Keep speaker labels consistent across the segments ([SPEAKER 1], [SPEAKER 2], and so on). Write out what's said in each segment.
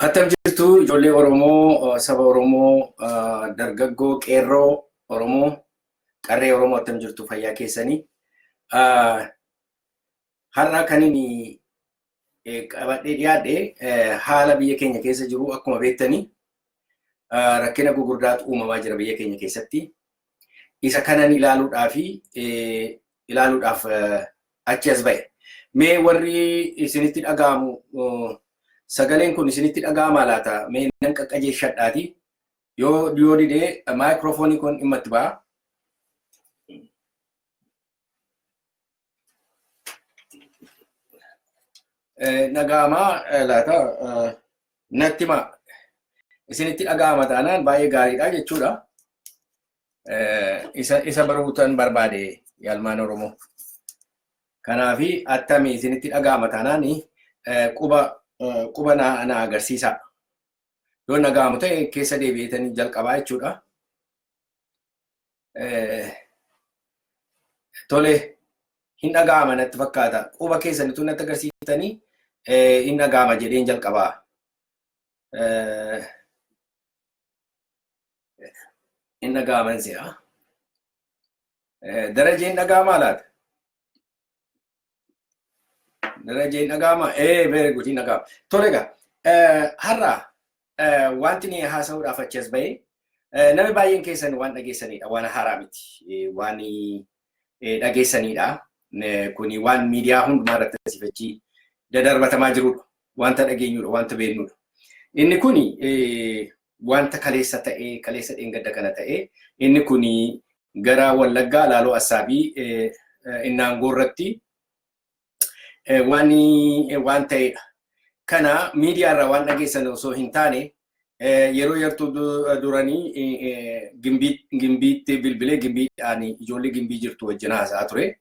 [SPEAKER 1] Attam jirtu ijoollee Oromoo, saba Oromoo, dargaggoo, qeerroo Oromoo, qarree Oromoo attam jirtu fayyaa keessanii. Har'a kan inni qabadhee dhiyaadhe haala biyya keenya keessa jiru akkuma beektanii rakkina gugurdaatu uumamaa jira biyya keenya keessatti. Isa kanan ilaaluudhaaf achi as ba'e. Mee warri isinitti dhaga'amu sagaleen kun isinitti dhaga'amaa laata? Mee nan qaqqajeeshadhaati. Yoo didee maayikiroofoonii kun dhimma itti ba'a. Dhaga'amaa laata? Natti himaa. Isinitti dhaga'ama taanaan baay'ee gaariidha jechuudha. Isa baruutan barbaade yaalmaan Oromoo. Kanaafi attami isinitti dhaga'ama taanaan quba quba na agarsiisa. Yoo dhaga'amu ta'e keessa deebi'eetanii jalqabaa jechuudha. Tole hin dhaga'ama natti fakkaata. Quba keessanitu natti agarsiiftanii hin dhaga'ama jedheen jalqabaa. Hin dhaga'aman si'a. Darajeen dhaga'amaa laata? Darajeen dhaga'amaa? Ee very good hin dhaga'ama. Tole egaa har'a wanti ni haasa'uudhaaf achi as ba'e namni baay'een keessan waan dhageessanidha. Waan haaraa miti. Waan dhageessanidha. Kuni waan miidiyaa hundumaa irratti asiif achi dadarbatamaa jirudha. Wanta dhageenyudha, wanta beeknudha. Inni kuni wanta kaleessa ta'ee, kaleessa dheengadda kana ta'ee, inni kuni gara Wallaggaa Laaloo Assaabii Innaangoo irratti waan ta'edha. Kana miidiyaa irraa waan dhageessan osoo hin taane yeroo yartuu duranii Gimbiitti bilbilee Gimbiidhaan ijoollee Gimbii jirtu wajjin haasa'aa ture.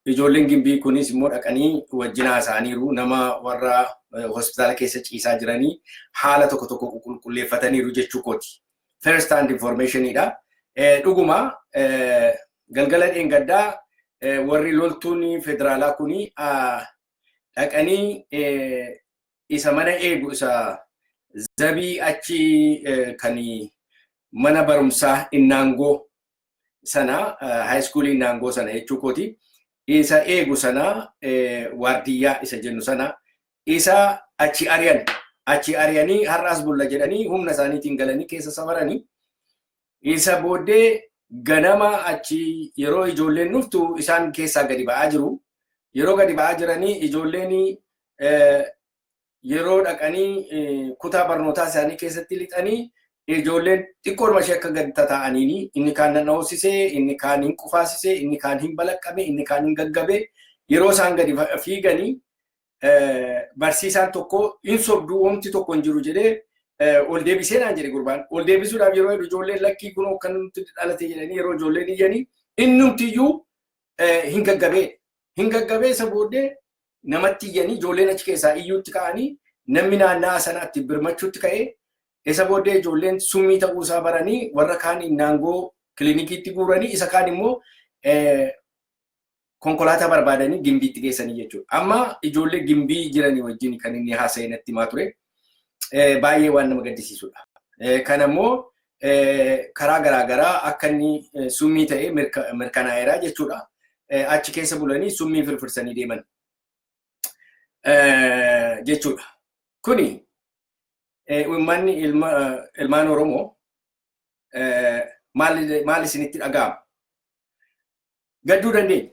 [SPEAKER 1] Ijoolleen Gimbii kunis immoo dhaqanii wajjin haasa'aniiru. Nama warra hospitaala keessa ciisaa jiranii haala tokko tokko qulqulleeffataniiru jechuu kooti. First hand informationidha. Dhuguma galgala dheengaddaa warri loltuun federaalaa kuni dhaqanii isa mana eegu isa zabii achi kan mana barumsaa Innaangoo sana haayiskuulii Innaangoo sana jechuu kooti. Isa eegu sana waardiyyaa isa jennu sana isa achi ari'an. Achi ari'anii har'aas bulla jedhanii humna isaaniitiin galanii keessa safaranii isa booddee ganama achi yeroo ijoolleen dhuftu isaan keessaa gadi ba'aa jiru. Yeroo gadi ba'aa jiranii ijoolleen yeroo dhaqanii kutaa barnootaa isaanii keessatti lixanii ijoolleen xiqqoodhuma ishee akka gadi tataa'aniini inni kaan nan dhoosisee, inni kaan hin qufaasisee, inni kaan hin balaqqame, inni kaan hin gaggabe yeroo isaan gadi fiiganii barsiisaan tokko hin sobduu wanti tokko hin jiru jedhee ol deebisee naan jedhe gurbaan. Ol deebisuudhaaf yeroo jedhu ijoolleen lakkii kunoo kan nuti dhalate jedhanii yeroo ijoolleen iyyanii innumtiyyuu hin gaggabee. Hin gaggabee isa booddee namatti iyyanii ijoolleen achi keessaa iyyuutti ka'anii namni naanna'aa sanaatti birmachuutti ka'ee isa booddee ijoolleen summii ta'uu isaa baranii warra kaan naangoo kilinikiitti guuranii isa kaan immoo konkolaataa barbaadanii Gimbiitti geessanii jechuudha. Amma ijoollee Gimbii jiranii wajjin kan inni haasa'e natti himaa ture. Baay'ee waan nama gaddisiisudha. Kana immoo karaa garaagaraa akka inni summii ta'e mirkanaa'eera jechuudha. Achi keessa bulanii summii firfirsanii deeman jechuudha. Kuni uummanni ilmaan Oromoo maal isinitti dhaga'ama? Gadduu dandeenya.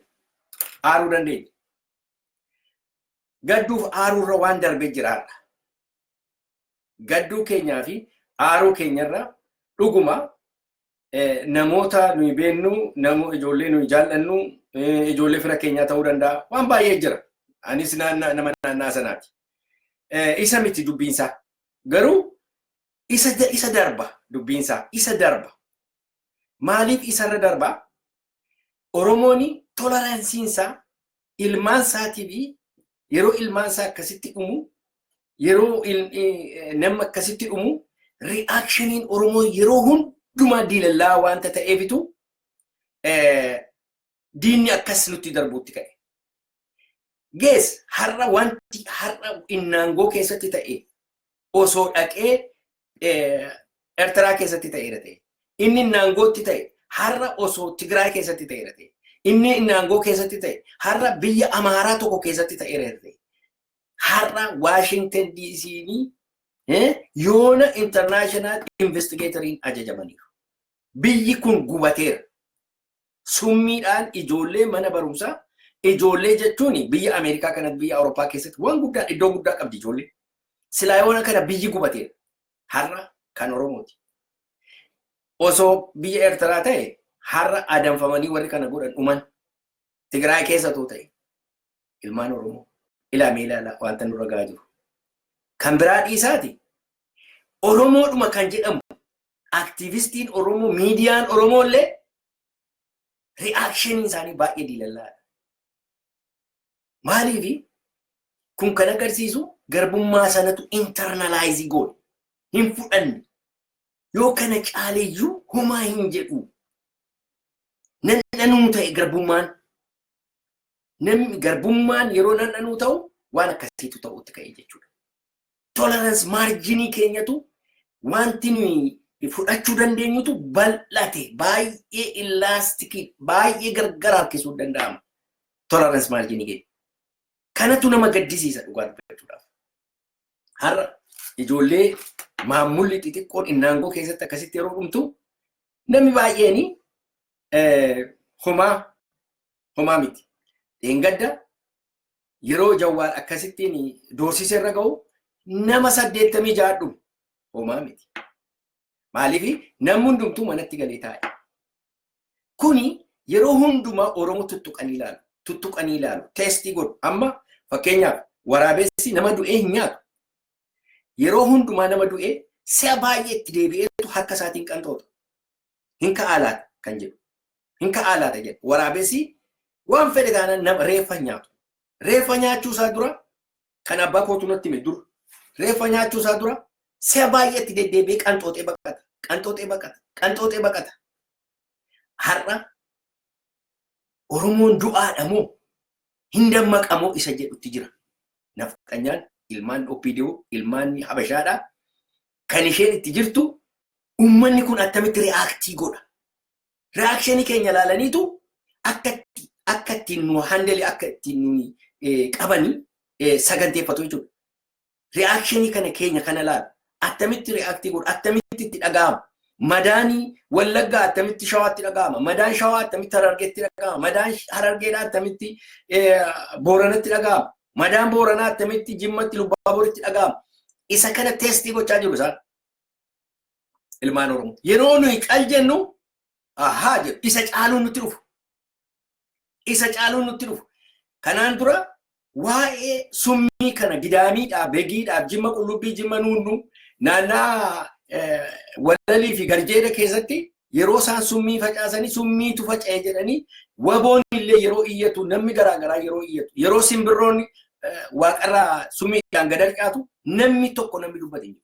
[SPEAKER 1] Aaruu dandeenya. Gadduuf aaruurra waan darbee jiraadha. Gadduu keenyaa fi aaruu keenyarra dhuguma namoota nuyi beennu, namo ijoollee nuyi jaallannu, ijoollee fira keenyaa ta'uu danda'a. Waan baay'ee jira. Anis nama naannaa sanaati. Isa miti dubbiinsaa. Garuu isa darba dubbiinsaa. Isa darba. Maaliif isarra darba? Oromoon toleransiinsaa ilmaan isaatii fi yeroo ilmaan isaa akkasitti dhumu yeroo namni akkasitti dhumu reactioniin Oromoo yeroo hundumaa diilallaa waanta ta'eefitu diinni akkas nutti darbuutti ka'e. Gees har'a wanti har'a Innaangoo keessatti ta'e Osoo dhaqee Eertiraa keessatti ta'eera ta'e. Inni Innaangootti ta'e har'a osoo Tigraay keessatti ta'eera ta'e. Inni Innaangoo keessatti ta'e har'a biyya Amaaraa tokko keessatti ta'eera ta'e. Har'a Washington DC'n yoona international investigatoriin ajajamaniiru. Biyyi kun gubateera. Summiidhaan ijoollee mana barumsaa, ijoollee jechuun biyya Ameerikaa kanatti, biyya Awurooppaa keessatti waan guddaa, iddoo guddaa qabdi ijoollee. Silaa yoona kana biyyi gubateera. Har'a kan Oromooti. Osoo biyya Eertiraa ta'e har'a adamfamanii warri kana godhan dhuman. Tigraay keessattuu ta'e ilmaan Oromoo ilaamee ilaala wanta nurra gahaa jiru. Kan biraa dhiisaati. Oromoodhuma kan jedhamu aktiivistiin Oromoo, miidiyaan Oromoo illee reactioniin isaanii baay'ee diilallaadha. Maaliifi? Kun kan agarsiisu garbummaa sanatu internalize goone, hin fudhanne. Yoo kana caaleyyuu homaa hin jedhu. Nan'anuu ta'e garbummaan. Namni garbummaan yeroo nan'anuu ta'u waan akkasiitu ta'utti ka'e jechuudha. Tolerance marginii keenyatu, wanti nuyi fudhachuu dandeenyutu bal'ate, baay'ee elastic, baay'ee gargar harkisuu danda'ama. Tolerance marginii keenya. Kanatu nama gaddisiisa dhugaa dubbachuudhaaf. Har'a ijoollee maammulli xixiqqoon Innaangoo keessatti akkasitti yeroo dhumtu namni baay'een homaa homaa miti. Dheengadda yeroo Jawaar akkasittiin doorsisa irra ga'u nama 86 dhume, homaa miti. Maaliif? Namni hundumtuu manatti galee taa'e. Kuni yeroo hundumaa Oromoo tuttuqanii ilaalu. Tuttuqanii ilaalu. Test godhu. Amma fakkeenyaaf waraabessi nama du'ee hin nyaatu. Yeroo hundumaa nama du'ee si'a baay'ee itti deebi'eetu harka isaatiin qanxoota. Hin ka'aa laata kan jedhu. Hin ka'aa laata jedhu. Waraabessi waan fedhe taanaan nama reeffa nyaatu. Reeffa nyaachuu isaa dura, kan abbaa kootu natti hime dur. Reeffa nyaachuu isaa dura si'a baay'ee itti deddeebi'ee qanxooxee baqata. Qanxooxee baqata. Qanxooxee baqata. Har'a Oromoon du'aadha moo hin dammaqamoo isa jedhutti jira. Nafxanyaan ilmaan OPDO, ilmaan Habashaadha. Kan isheen itti jirtu uummanni kun attamitti react godha. Reactionii keenya ilaalaniitu akka ittiin nu handle, akka ittiin nu qabanii saganteeffatu jechuudha. Reactionii kana keenya kana ilaalu. Attamitti react godha, attamitti itti dhaga'ama. Madaanii Wallaggaa attamitti Shawaatti dhaga'ama. Madaan Shawaa attamitti Harargeetti dhaga'ama. Madaan Harargeedhaa attamitti Booranatti dhaga'ama. Madaan Booranaa attamitti Jimmatti, Lubbaaboritti dhaga'ama. Isa kana test gochaa jiru isaan. Ilmaan Oromoo. Yeroo nuyi qal jennu ahaa jedhu, isa caaluun nutti dhufu. Isa caaluun nutti dhufu. Kanaan dura waa'ee summii kana Gidaamiidhaaf, Begiidhaaf, Jimma Qullubbii, Jimma Nuunnu, naannaa Walalii fi Garjeeda keessatti yeroo isaan summii facaasanii, summiitu faca'e jedhanii, waboon illee yeroo iyyatu, namni garaagaraa yeroo iyyatu, yeroo simbirroonni waaqarraa summiidhaan gad harcaatu, namni tokko namni dubbate hin jiru.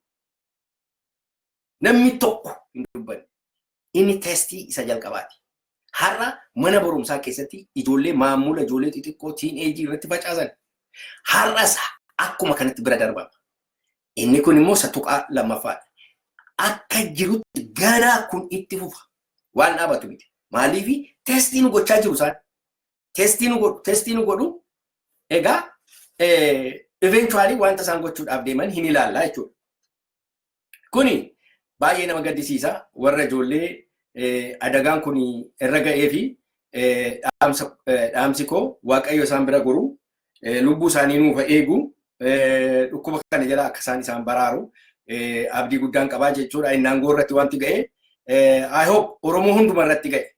[SPEAKER 1] Namni tokko hin dubbanne. Inni test isa jalqabaati. Har'a mana barumsaa keessatti ijoollee maamula, ijoollee xixiqqoo teenage irratti facaasan. Har'as akkuma kanatti bira darbama. Inni kun immoo isa tuqaa lammaffaadha. Akka jirutti ganaa kun itti fufa. Waan dhaabatu miti. Maaliif? Test nu gochaa jiru isaan. Test nu godhu, test nu godhu. Egaa eventually wanta isaan gochuudhaaf deeman hin ilaallaa jechuudha. Kuni baay'ee nama gaddisiisa. Warra ijoollee adagaan kun irra ga'ee fi dhaamsi koo Waaqayyo isaan bira goru, lubbuu isaanii nuuf eegu, dhukkuba kana jala akka isaan isaan baraaru abdii guddaan qabaa jechuudha. Innaangoo irratti wanti ga'e, I hope Oromoo hunduma irratti ga'e.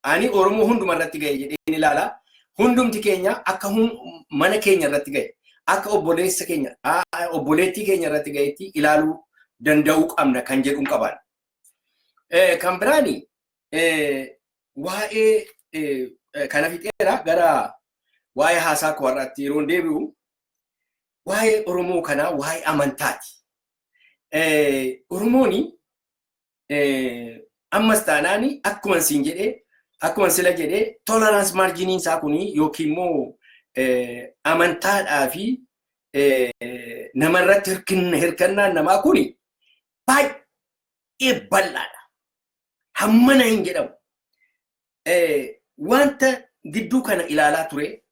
[SPEAKER 1] Ani Oromoo hunduma irratti ga'e jedheen ilaala. Hundumti keenya akka mana keenya irratti ga'e, akka obboleessa keenya, obboleettii keenya irratti ga'etti ilaaluu danda'uu qabna kan jedhuun qaban. Kan biraani waa'ee kana fixeera, gara waa'ee haasaa koo har'aatti yeroo deebi'u waa'ee Oromoo kanaa, waa'ee amantaati. Oromooni ammas taanaani akkuma siin jedhee, akkuma sila jedhee, tolerance marginiin isaa kuni yookiin immoo amantaadhaa fi Namarratti hirkannaan namaa kuni baay'ee bal'aadha. Hammana hin jedhamu. Wanta gidduu kana ilaalaa ture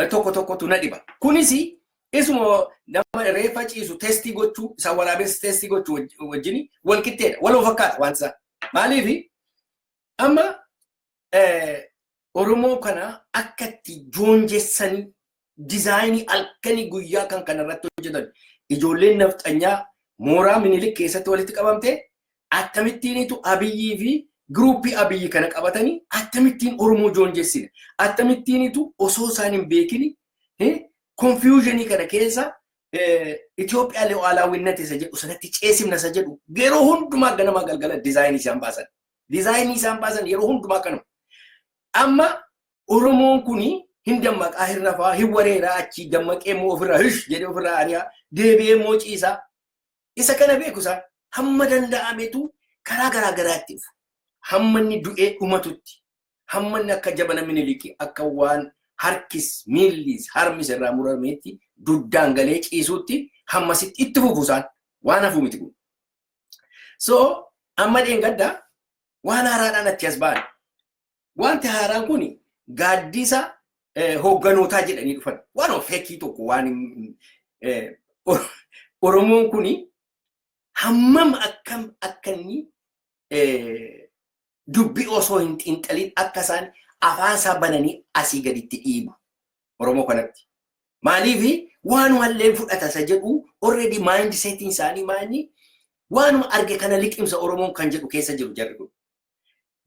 [SPEAKER 1] tokko tokkotu na dhiba. Kunis isuma nama reeffa ciisu test gochuu, isa waraabessi test gochuu wajjin wal qixxeedha. Waluma fakkaata waan isaa. Maaliif amma Oromoo kana akka itti joonjessanii design halkanii guyyaa kan kanarratti hojjetan, ijoolleen nafxanyaa mooraa Minilik keessatti walitti qabamte, akkamittiinitu Abiyyii fi group Abiyyi kana qabatanii akkamittiin Oromoo joonjessine, akkamittiinitu osoo isaan hin beekini confusion kana keessa Itoophiyaa lu'aalaawwinnat isa jedhu sanatti ceesifna isa jedhu yeroo hundumaa ganamaa galgala design isaan baasan. Design isaan baasan yeroo hundumaa kanuma. Amma Oromoon kuni hin dammaqaa, hin rafaa, hin wareeraa, achii dammaqee immoo ofirraa hish jedhee ofirraa ari'aa, deebi'ee immoo ciisaa. Isa kana beeku isaan hamma danda'ametu karaa garaa garaatti dhufu. Hamma inni du'ee dhumatutti, hamma inni akka jabana Minilikii akka waan harkis, miillis, harmis irraa murameetti duddaan galee ciisutti hammasitti itti fufu isaan, waan hafuu miti kun. So amma dheengaddaa waan haaraadhaan achi as ba'an. Wanti haaraan kun gaaddisa hoogganootaa jedhanii dhufan. Waan fake tokko, waan Oromoon kuni hammam akkam akka inni dubbii osoo hin xiinxalin akka isaan afaan isaa bananii asii gaditti dhiibu Oromoo kanatti. Maaliif waanumallee fudhata isa jedhu, already mind setiin isaanii maanni waanuma arge kana liqimsa Oromoon kan jedhu keessa jiru jarri kun.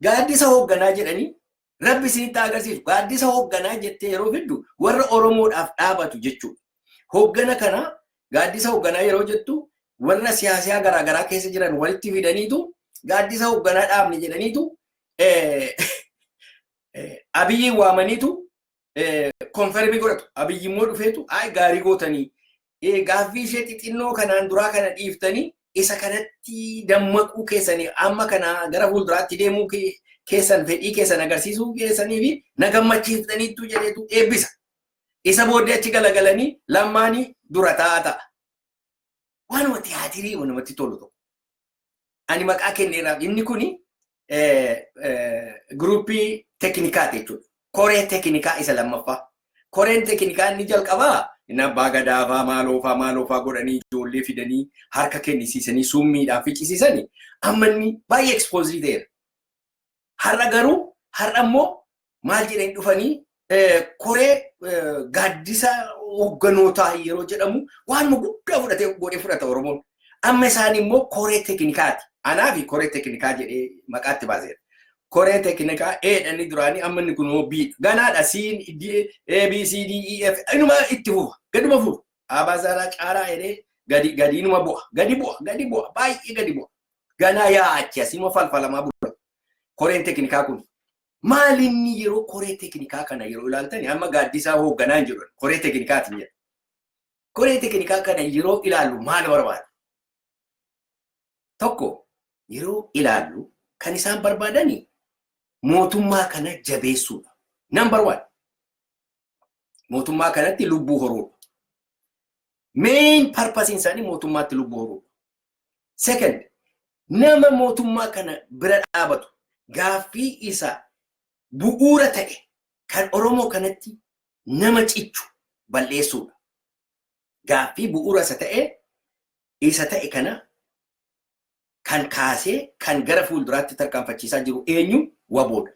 [SPEAKER 1] Gaaddisa hoogganaa jedhanii, Rabbi isinitti agarsiisu. Gaaddisa hoogganaa jettee yeroo fiddu warra Oromoodhaaf dhaabatu jechuudha. Hooggana kana, gaaddisa hoogganaa yeroo jettu, warra siyaasaa garaagaraa keessa jiran walitti fidaniitu gaaddisa hoogganaa dhaabne jedhaniitu Abiyyiin waamaniitu confirm godhatu. Abiyyi immoo dhufeetu, "Ay, gaarii gootanii, gaaffii ishee xixinnoo kanaan duraa kana dhiiftanii isa kanatti dammaquu keessanii, amma kana gara fuulduraatti deemuu keessan, fedhii keessan agarsiisuu keessanii fi na gammachiiftaniittu," jedheetu eebbisa. Isa booddee achi galagalanii Lammaanii dura taa'aa ta'a. Waanuma tiyaatirii namatti tolu tokko. Ani maqaa kenneeraaf, inni kuni group teknikaati jechuudha. Koree teknikaa isa lammaffaa. Koreen teknikaa inni jalqabaa inni abbaa gadaafaa maaloofaa maaloofaa godhanii ijoollee fidanii harka kennisiisanii summiidhaan ficcisiisanii amma inni baay'ee expose ta'eera. Har'a garuu, har'a immoo maal jedhanii dhufanii, koree gaaddisa hoogganootaa yeroo jedhamu waanuma guddaa fudhatee godhee fudhata Oromoon. Amma isaan immoo koree teknikaati. Anaafi koree teknikaa jedhee maqaatti baaseera. Koree teknikaa A dhanni duraanii, amma inni kun immoo B. Ganaadha C, D, A, B, C, D, E, F inuma itti fufa. Gaduma fufa. Abaazaraa caaraa jedhee gadi gadi inuma bu'a. Gadi bu'a. Gadi bu'a. Baay'ee gadi bu'a. Ganaa yaa achi asii falfalamaa bula. Koreen teknikaa kun. Maal inni yeroo koree teknikaa kana yeroo ilaaltan, amma gaaddisaa hoogganaa hin jedhu, koree teknikaatiin jedha. Koree teknikaa kana yeroo ilaallu maal barbaada? Tokko, yeroo ilaallu kan isaan barbaadani mootummaa kana jabeessuudha. Number one. Mootummaa kanatti lubbuu horuudha. Main purpose isaanii mootummaatti lubbuu horuudha. Second, nama mootummaa kana bira dhaabatu, gaaffii isa bu'uura ta'e kan Oromoo kanatti nama cichu balleessuudha. Gaaffii bu'uura isa ta'e kana kan kaasee kan gara fuulduraatti tarkaanfachiisaa jiru eenyu? WBOdha.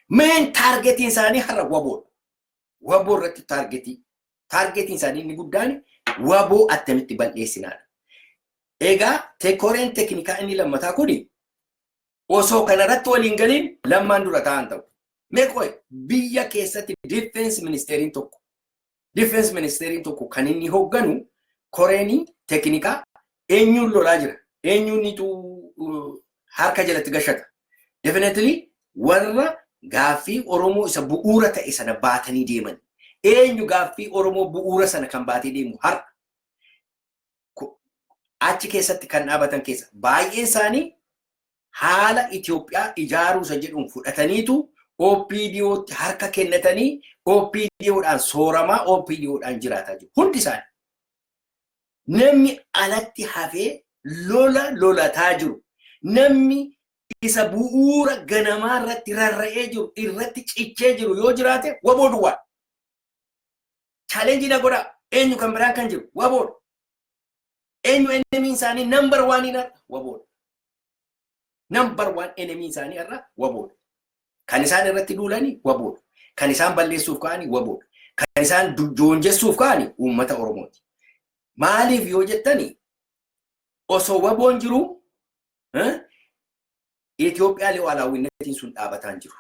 [SPEAKER 1] Main targetiin isaanii har'a WBOdha. WBO irratti target. Targetiin isaanii inni guddaan WBO attamitti balleessinaadha. Egaa koreen teknikaa inni lammataa kuni osoo kanarratti waliin galiin Lammaan dura ta'an ta'u. Meeqoo biyya keessatti defense ministeriin tokko kan inni hoogganu koreenii teknikaa eenyuun lolaa jira? Eenyuun harka jalatti gashata? Definitely warra gaaffii Oromoo isa bu'uura ta'e sana baatanii deeman. Eenyu gaaffii Oromoo bu'uura sana kan baatee deemu har'a? Achi keessatti kan dhaabatan keessa baay'een isaanii haala Itoophiyaa ijaaruu isa jedhuun fudhataniitu OPDOtti harka kennatanii OPDOdhaan sooramaa, OPDOdhaan jiraataa jiru. Hundi isaanii. Namni alatti hafee lola lolataa jiru. Namni isa bu'uura ganamaa irratti rarra'ee jiru, irratti cichee jiru yoo jiraate, WABOO duwwaa. Challenge na godhaa. Eenyu kan biraan kan jiru? WABOodha. Eenyu enemyn isaanii number one har'a? WABOodha. Number one enemyn isaanii har'a WABOodha. Kan isaan irratti duulanii WABOodha. Kan isaan balleessuuf ka'anii WABOodha. Kan isaan joonjessuuf ka'anii uummata Oromooti. Maaliif yoo jettani, osoo WABOon jiru Itoophiyaa lu'aalaawwinnatiin sun dhaabataan jiru.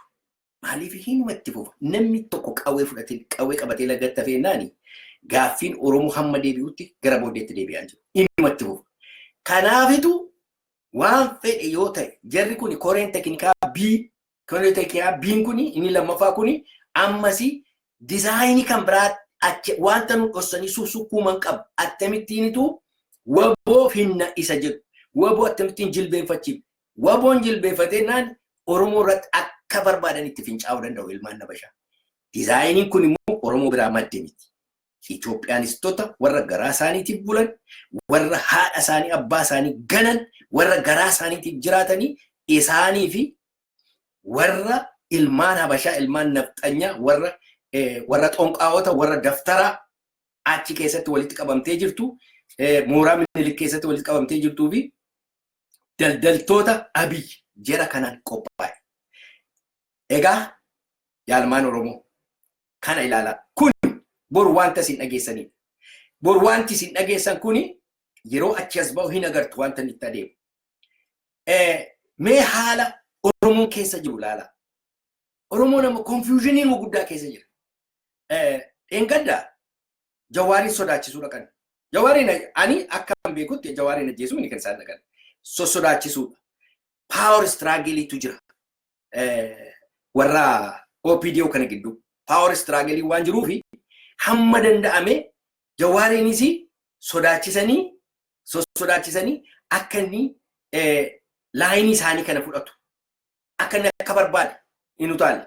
[SPEAKER 1] Maaliif hinumatti fufa? Namni tokko qawwee fudhatee, qawwee qabatee lagatti hafeennaani, gaaffiin Oromoo hamma deebi'utti gara booddeetti deebi'aa jiru. Inumatti fufa. Kanaafitu waan fedhe yoo ta'e, jarri kun koreen teknikaa B, koreen teknikaa B'n kuni, inni lammaffaa kuni, ammasii design kan biraa wanta nu dhossanii sukkuuman qabu. Akkamittiinitu WABOO finna isa jedhu, WABOO akkamittiin jilbeenfachiif, WABOon jilbeenfatee naan Oromoo irratti akka barbaadan itti fincaa'uu danda'u ilmaan Habashaa. Designiin kun immoo Oromoo biraa madde miti. Itoophiyaanistoota warra garaa isaaniitiif bulan, warra haadha isaanii, abbaa isaanii ganan, warra garaa isaaniitiif jiraatanii, isaanii fi warra ilmaan Habashaa, ilmaan nafxanyaa, warra xonqaa'ota, warra daftaraa achi keessatti walitti qabamtee jirtu, mooraa Minilik keessatti walitti qabamtee jirtuu fi daldaltoota Abiy jara kanaan qophaa'e. Egaa yaalmaan Oromoo, kana ilaalaa. Kun boru wanta isin dhageessanidha. Boru wanti isin dhageessan kuni yeroo achi as ba'u hin agartu wanta inni itti adeemu. Mee haala Oromoon keessa jiru ilaala. Oromoon amma confusion guddaa keessa jira. Dheengaddaa Jawaariin sodaachisuu dhaqan. Jawaariin, ani akka beekutti, Jawaariin ajjeesuu inni kan isaan dhaqan. Sossodaachisuudha. Power struggleiitu jira. Warra OPDO kana gidduu. Power struggle waan jiruufi hamma danda'ame Jawaariinis sodaachisanii sossodaachisanii akka inni line isaanii kana fudhatu. Akka inni akka barbaade hin utaalle.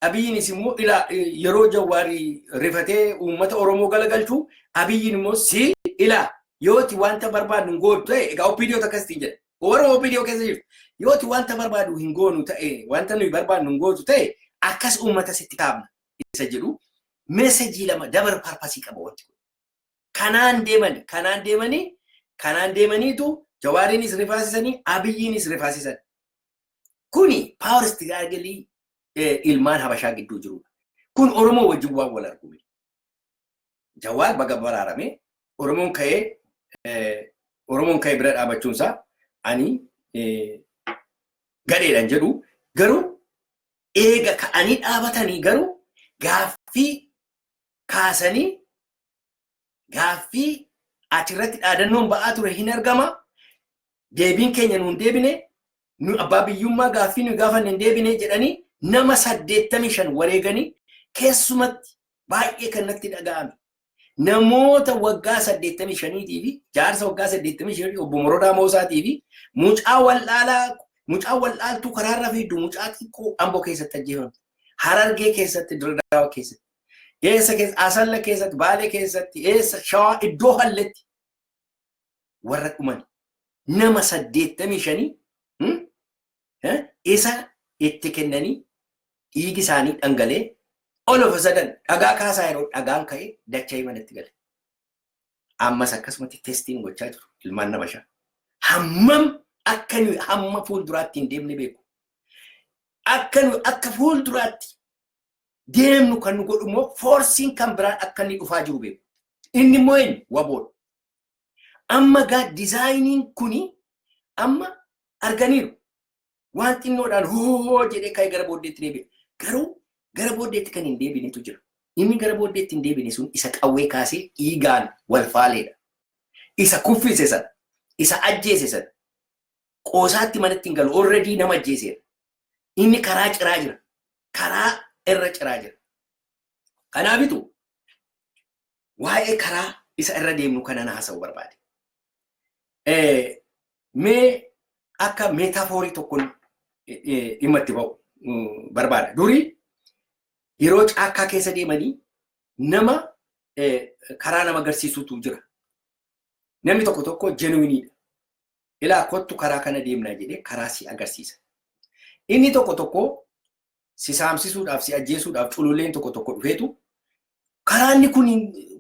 [SPEAKER 1] Abiyyiinis immoo ila yeroo Jawaarii rifatee uummata Oromoo galagalchu, Abiyyiin immoo si ila yooti wanta barbaadu hin gootu ta'e, egaa OPDO akkasitiin jedha. Warra OPDO keessa jirtu, yooti wanta barbaadu hin goonu ta'e, wanta nuyi barbaadnu hin gootu ta'e, akkas uummata sitti kaabna isa jedhu, message lama double purpose qaba wanti kun. Kanaan deemani kanaan deemanii kanaan deemaniitu Jawaariinis rifaasisanii, Abiyyiinis rifaasisan. Kuni power struggle ilmaan Habashaa gidduu jirudha. Kun Oromoo wajjin waan wal argume. Jawaar baga baraarame. Oromoon ka'ee bira dhaabachuunsaa ani gadheedhan jedhu, garuu eega ka'anii dhaabatanii, garuu gaaffii kaasanii, gaaffii achirratti dhaadannoon ba'aa ture hin argama. Deebiin keenya nuun deebine, nu abbaa biyyummaa gaaffii nuyi gaafanne hin deebine jedhanii nama 85 wareeganii, keessumatti baay'ee kan natti dhaga'ame, namoota waggaa 85iitii fi jaarsa waggaa 85 obbo Morodaa Moosaatii fi mucaa wallaalaa, mucaa wallaaltuu karaarra fiiddu, mucaa xiqqoo Amboo keessatti ajjeefamte. Harargee keessatti, Diradawa keessatti. Eessa keessa, Asalla keessatti, Baalee keessatti, eessa, Shawaa iddoo halletti warra dhuman nama 85 isa itti kennanii, dhiigi isaanii dhangalee, all of a sudden dhagaa kaasaa yeroo dhagaan ka'e dacha'ee manatti gale. Ammas akkasumatti testiin gochaa jiru ilmaan Habashaa. Hammam akka nuyi hamma fuulduraatti hin deemne beeku. Akka nuyi akka fuulduraatti deemnu kan nu godhu immoo forceiin kan biraan akka inni dhufaa jiru beeku. Inni immoo eenyu? WABOodha. Amma gaa designiin kuni amma arganiiru. Waan xinnoodhaan hoo jedhee ka'ee gara booddeetti deebi'a. Garuu gara booddeetti kan hin deebinetu jira. Inni gara booddeetti hin deebine sun isa qawwee kaasee dhiigaan wal faaleedha. Isa kuffise sana, isa ajjeese sana, qoosaatti manatti hin galu, already nama ajjeeseera. Inni karaa ciraa jira. Karaa irra ciraa jira. Kanaafitu waa'ee karaa isa irra deemnu kana na haasa'uu barbaade. Mee akka metaphor tokkoon dhimma itti ba'u barbaada. Durii yeroo caakkaa keessa deemanii nama karaa nama agarsiisutu jira. Namni tokko tokko genuine dha. "Ilaa, kottu, karaa kana deemnaa" jedhee karaa si agarsiisa. Inni tokko tokko si saamsisuudhaaf, si ajjeesuudhaaf cululleen tokko tokko dhufeetu, "Karaa inni kun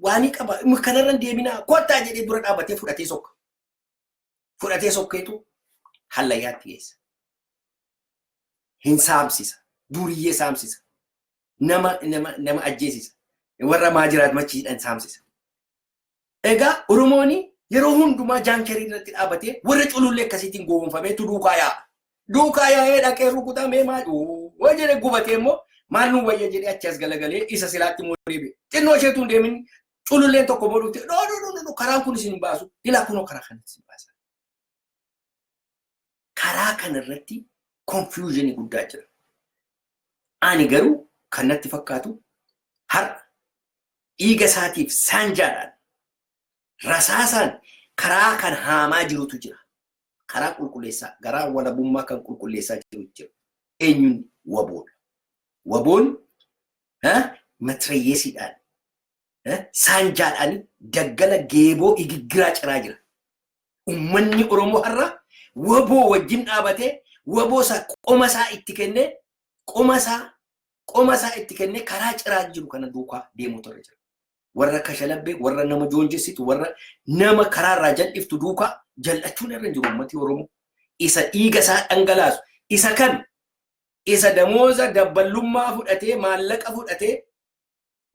[SPEAKER 1] waan qaba, kanarra deeminaa, kottaa" jedhee dura dhaabbatee fudhatee sokka. Fudhatee sokkeetu hallayyaatti geessa. Hin saamsisa. Duriyyee saamsisa. Nama ajjeesisa. Warra maajiraat machiidhaan saamsisa. Egaa Oromoon yeroo hundumaa junction irratti dhaabbatee warra culullee akkasiitiin gowwoomfameetu duukaa yaa'a. Duukaa yaa'ee dhaqee rukutamee maal waa jedhee gubatee immoo, "Maal nu wayya?" jedhee achi as galagalee isa silaatti immoo deebi'e. Xinnoo isheetu hin deemin, cululleen tokko immoo dhufte, "No, no, no, no, karaan kun isin hin baasu. Ilaa, kunoo karaa kana isin baasa." Karaa kanarratti confusion guddaa jira. Ani garuu kan natti fakkaatu, har'a dhiiga isaatiif saanjaadhaan, rasaasaan karaa kan haamaa jirutu jira. Karaa qulqulleessaa, garaa walabummaa kan qulqulleessaa jiru jira. Eenyuun? WBOdha. WBOn matirayyeesiidhaan, saanjaadhaan daggala geeboo igiggiraa ciraa jira. Uummanni Oromoo har'a WBO wajjin dhaabatee, WBO isaa qoma isaa itti kennee, qoma isaa itti kennee karaa ciraa jiru kana duukaa deemuutu irra jira. Warra kashalabbee, warra nama joonjessitu, warra nama karaarraa jal'iftu duukaa jal'achuun irra hin jiru uummati Oromoo. Isa dhiiga isaa dhangalaasu, isa kan isa damooza dabballummaa fudhatee, maallaqa fudhatee,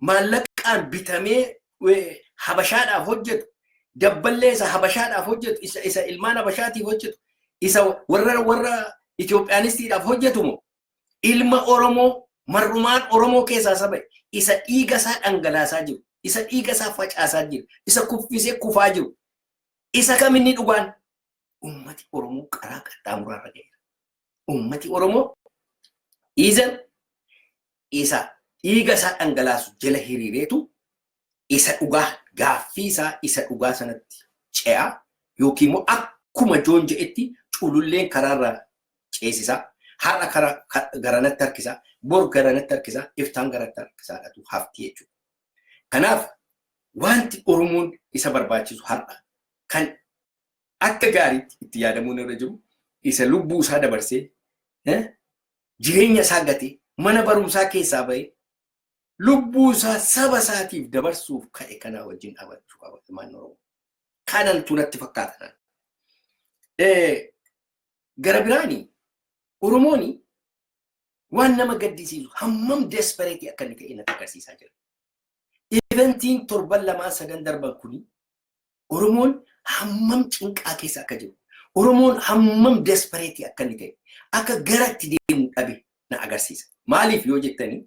[SPEAKER 1] maallaqaan bitamee habashaadhaaf hojjetu, dabballee isa habashaadhaaf hojjetu, isa ilmaan habashaatiif hojjetu, isa warra Itoophiyaanistiidhaaf hojjetu moo ilma Oromoo, marrumaan Oromoo keessaa saba isa dhiiga isaa dhangalaasaa jiru, isa dhiiga isaa facaasaa jiru, isa kuffisee kufaa jiru, isa kam inni dhugaan? Ummati Oromoo karaa qaxxaamuraa irra ga'eera. Ummati Oromoo isa dhiiga isaa dhangalaasu jala hiriireetu isa dhugaa, gaaffii isaa isa dhugaa sanatti ce'a, yookiin immoo akkuma Joon jedhetti cululleen karaarraa ceesisaa, har'a karaa garanatti harkisaa, bor garanatti harkisaa, iftaan garanatti harkisaadhatu hafti jechuudha. Kanaaf wanti Oromoon isa barbaachisu har'a, kan akka gaariitti itti yaadamuun irra jiru, isa lubbuu isaa dabarsee, jireenya isaa gatee, mana barumsaa keessaa bahee, lubbuu isaa saba isaatiif dabarsuuf ka'e kanaa wajjin dhaabachuu qaba ilmaan Oromoo. Kanantu natti fakkaata. Gara biraani Oromoon waan nama gaddisiisu hammam desperate akka inni ta'e natti agarsiisaa jira. Eventiin torban lamaan sadan darban kuni Oromoon hammam cinqaa keessa akka jiru, Oromoon hammam desperate akka inni ta'e, akka garatti deemu dhabe na agarsiisa. Maaliif yoo jettanii,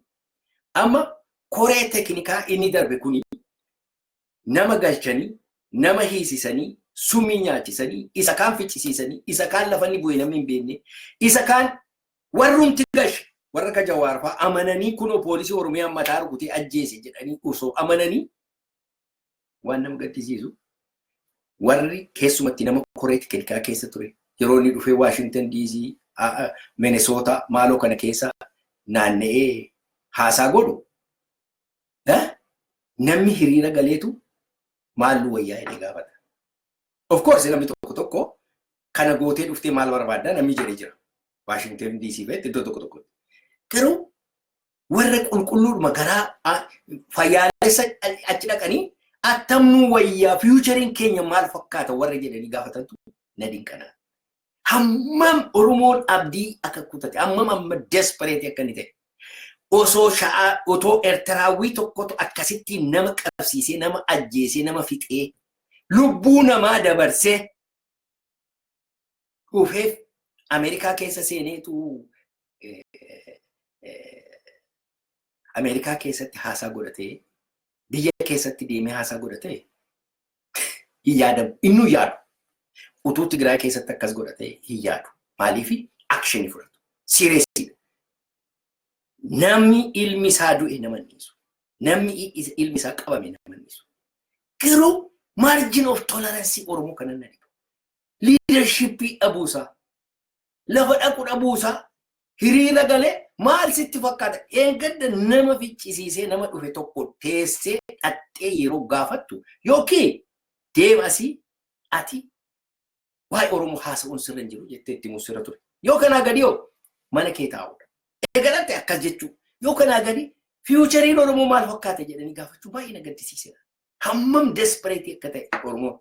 [SPEAKER 1] amma koree teknikaa inni darbe kuni nama galchanii, nama hiisisanii, sumii nyaachisanii, isa kaan ficcisiisanii, isa kaan lafa inni bu'e namni hin beekne, isa kaan warrumti gashe, warra akka Jawaar fa'aa amananii, "Kunoo poolisii Oromiyaa mataa rukutee ajjeese" jedhanii osoo amananii, waan nama gaddisiisu, warri keessumatti nama koree teknikaa keessa ture yeroo inni dhufee Waashingtan DC, Minnesota maaloo kana keessa naanna'ee haasaa godhu, namni hiriira galeetu "Maal nu wayyaa?" jedhee gaafata. Of course, namni tokko tokko "Kana gootee dhuftee maal barbaadda?" namni jedhee jira. Waashingtan DC fa'etti iddoo tokko tokkotti. Garuu warra qulqulluudhuma garaa fayyaalessa achi dhaqanii "Attam nu wayyaa? Futureiin keenya maal fakkaata?" warra jedhanii gaafatantu na dinqana. Hammam Oromoon abdii akka kutate, hammam amma desperate akka inni ta'e. Osoo sha'aa, otoo Eertiraawwii tokkotu akkasitti nama qabsiisee, nama ajjeesee, nama fixee, lubbuu namaa dabarsee dhufeef Ameerikaa keessa seeneetu Ameerikaa keessatti haasaa godhatee, biyya keessatti deemee haasaa godhatee hin yaadamu. Innuu yaadu. Utuu Tigraay keessatti akkas godhatee hin yaadu. Maaliif? Action fudhatu. Seriousiidha. Namni ilmi isaa du'e nama dhiisu. Namni ilmi isaa qabame nama dhiisu. Garuu margin of tolerance Oromoo kana na dhibu. Leadership dhabuusaa. Lafa dhaqu dhabuusaa. Hiriira galee maal sitti fakkaata? Eeggadda nama ficcisiisee nama dhufe tokko teessee dhattee yeroo gaafattu yookiin deema asii, ati waa'ee Oromoo haasa'uun sirra hin jiru jettee itti himuun sirra ture. Yoo kanaa gadi hoo mana kee taa'uudha. Eegalatte akkas jechuu. Yoo kanaa gadi futureiin Oromoo maal fakkaata jedhanii gaafachuu baay'ee na gaddisiiseera. Hammam desperate akka ta'e Oromoon.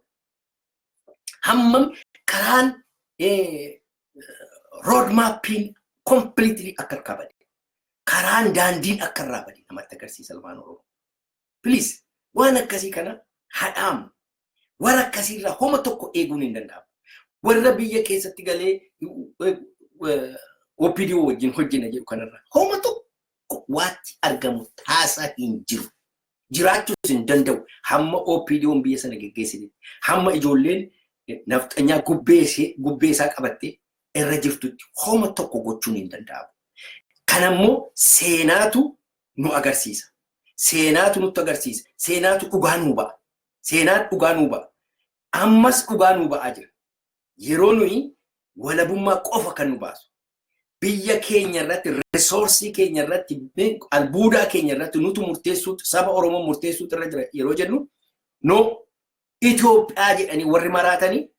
[SPEAKER 1] Hammam karaan road mapiin completely akka harkaa bade. Karaan daandiin akka irraa bade namatti agarsiisa, ilmaan Oromoo. Please, waan akkasii kana hadhaamu. Warra akkasiirraa homa tokko eeguun hin danda'amu. Warra biyya keessatti galee OPDO wajjin hojjenna jedhu kanarraa homa tokko waatti argamu taasaa hin jiru. Jiraachuus hin danda'u. Hamma OPDO'n biyya sana geggeessite. Hamma ijoolleen nafxanyaa gubbee isaa qabattee irra jirtutti homa tokko gochuun hin danda'amu. Kanammoo seenaatu nu agarsiisa. Seenaatu nutti agarsiisa. Seenaatu dhugaa nuu ba'a. Seenaan dhugaa nuu ba'a. Ammas dhugaa nuu ba'aa jira. Yeroo nuyi walabummaa qofa kan nu baasu. Biyya keenya irratti, resource keenya irratti, albuudaa keenya irratti nutu murteessuutu, saba Oromoo murteessuutu irra jira yeroo jennu, no, Itoophiyaa jedhanii warri maraatanii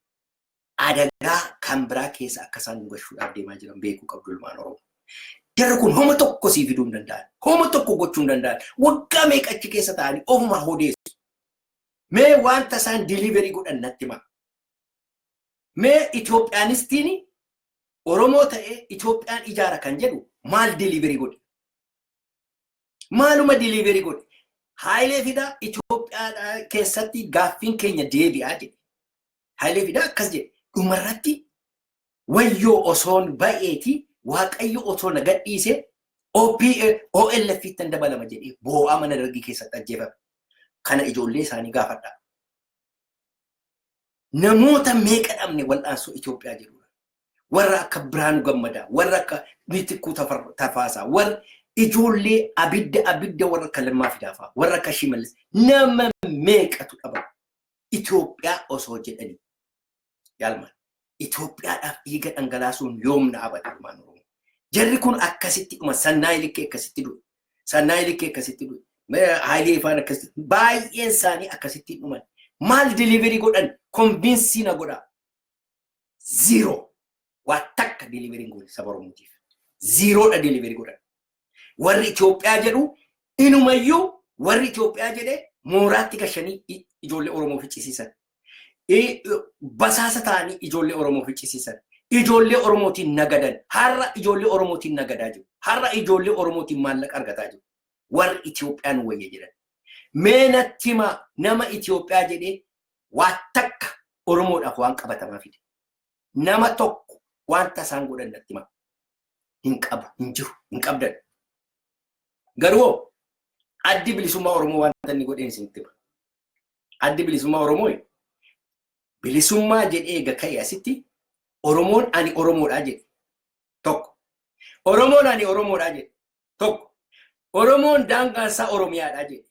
[SPEAKER 1] adagaa kan biraa keessa akka isaan nu gashuudhaaf deemaa jiran beekuu qabdu, ilmaan Oromoo. Jarri kun homa tokko sii fiduu hin danda'an. Homa tokko gochuu hin danda'an. Waggaa meeqa achi keessa ta'anii ofuma odeessu. Mee wanta isaan deliver godhan natti himaa. Mee Itoophiyaanistiin Oromoo ta'ee Itoophiyaan ijaara kan jedhu maal deliver godhe? Maaluma deliver godhe? Haayilee Fidaa Itoophiyaa keessatti gaaffiin keenya deebi'aa jedhe. Haayilee Fidaa akkas jedhe. Dhumarratti wayyoo osoon ba'eeti, Waaqayyo osoo na gadhiise OLF ittan dabalama jedhee boo'aa mana dargii keessatti ajjeefame. Kana ijoollee isaanii gaafadha. Namoota meeqa dhabne wal'aansoo Itoophiyaa jedhudha. Warra akka Biraanuu Gammadaa, warra akka Mitikkuu Tafaasaa, warra ijoollee abidda abidda, warra akka Lammaa Fidaafaa, warra akka Shimallis, nama meeqatu dhabame. Itoophiyaa osoo jedhanii. Yaalmaan Itoophiyaadhaaf dhiiga dhangalaasuun yoom dhaabata, ilmaan Oromoo? Jarri kun akkasitti dhuma. Sannaayii Likkee akkasitti du'e. Sannaayii Likkee akkasitti du'e. Haayilee Ifaan akkasitti, baay'een isaanii akkasitti dhuman. Maal deliver godhan? Convince na godhaa. Zero. Waa takka deliver hin goone saba Oromootiif. Zerodha deliver godhan. Warri Itoophiyaa jedhu inumayyuu, warri Itoophiyaa jedhe mooraatti gashanii ijoollee Oromoo ficcisiisan. Basaasa ta'anii ijoollee Oromoo ficcisiisan. Ijoollee Oromootiin nagadan. Har'a ijoollee Oromootiin nagadaa jiru. Har'a ijoollee Oromootiin maallaqa argataa jiru. Warri Itoophiyaan wayya jedhan. Mee natti himaa, nama Itoophiyaa jedhee waa takka Oromoodhaaf waan qabatamaa fide. Nama tokko wanta isaan godhan natti himaa. Hin qabu, hin jiru, hin qabdan. Garuu Addi Bilisummaa Oromoo wanta inni godheen isinitti hima. Addi Bilisummaa Oromoo bilisummaa jedhee eega ka'e asitti Oromoon ani Oromoodhaa jedhe. Tokko. Oromoon ani Oromoodhaa jedhe. Tokko. Oromoon daangaan isaa Oromiyaadhaa jedhe.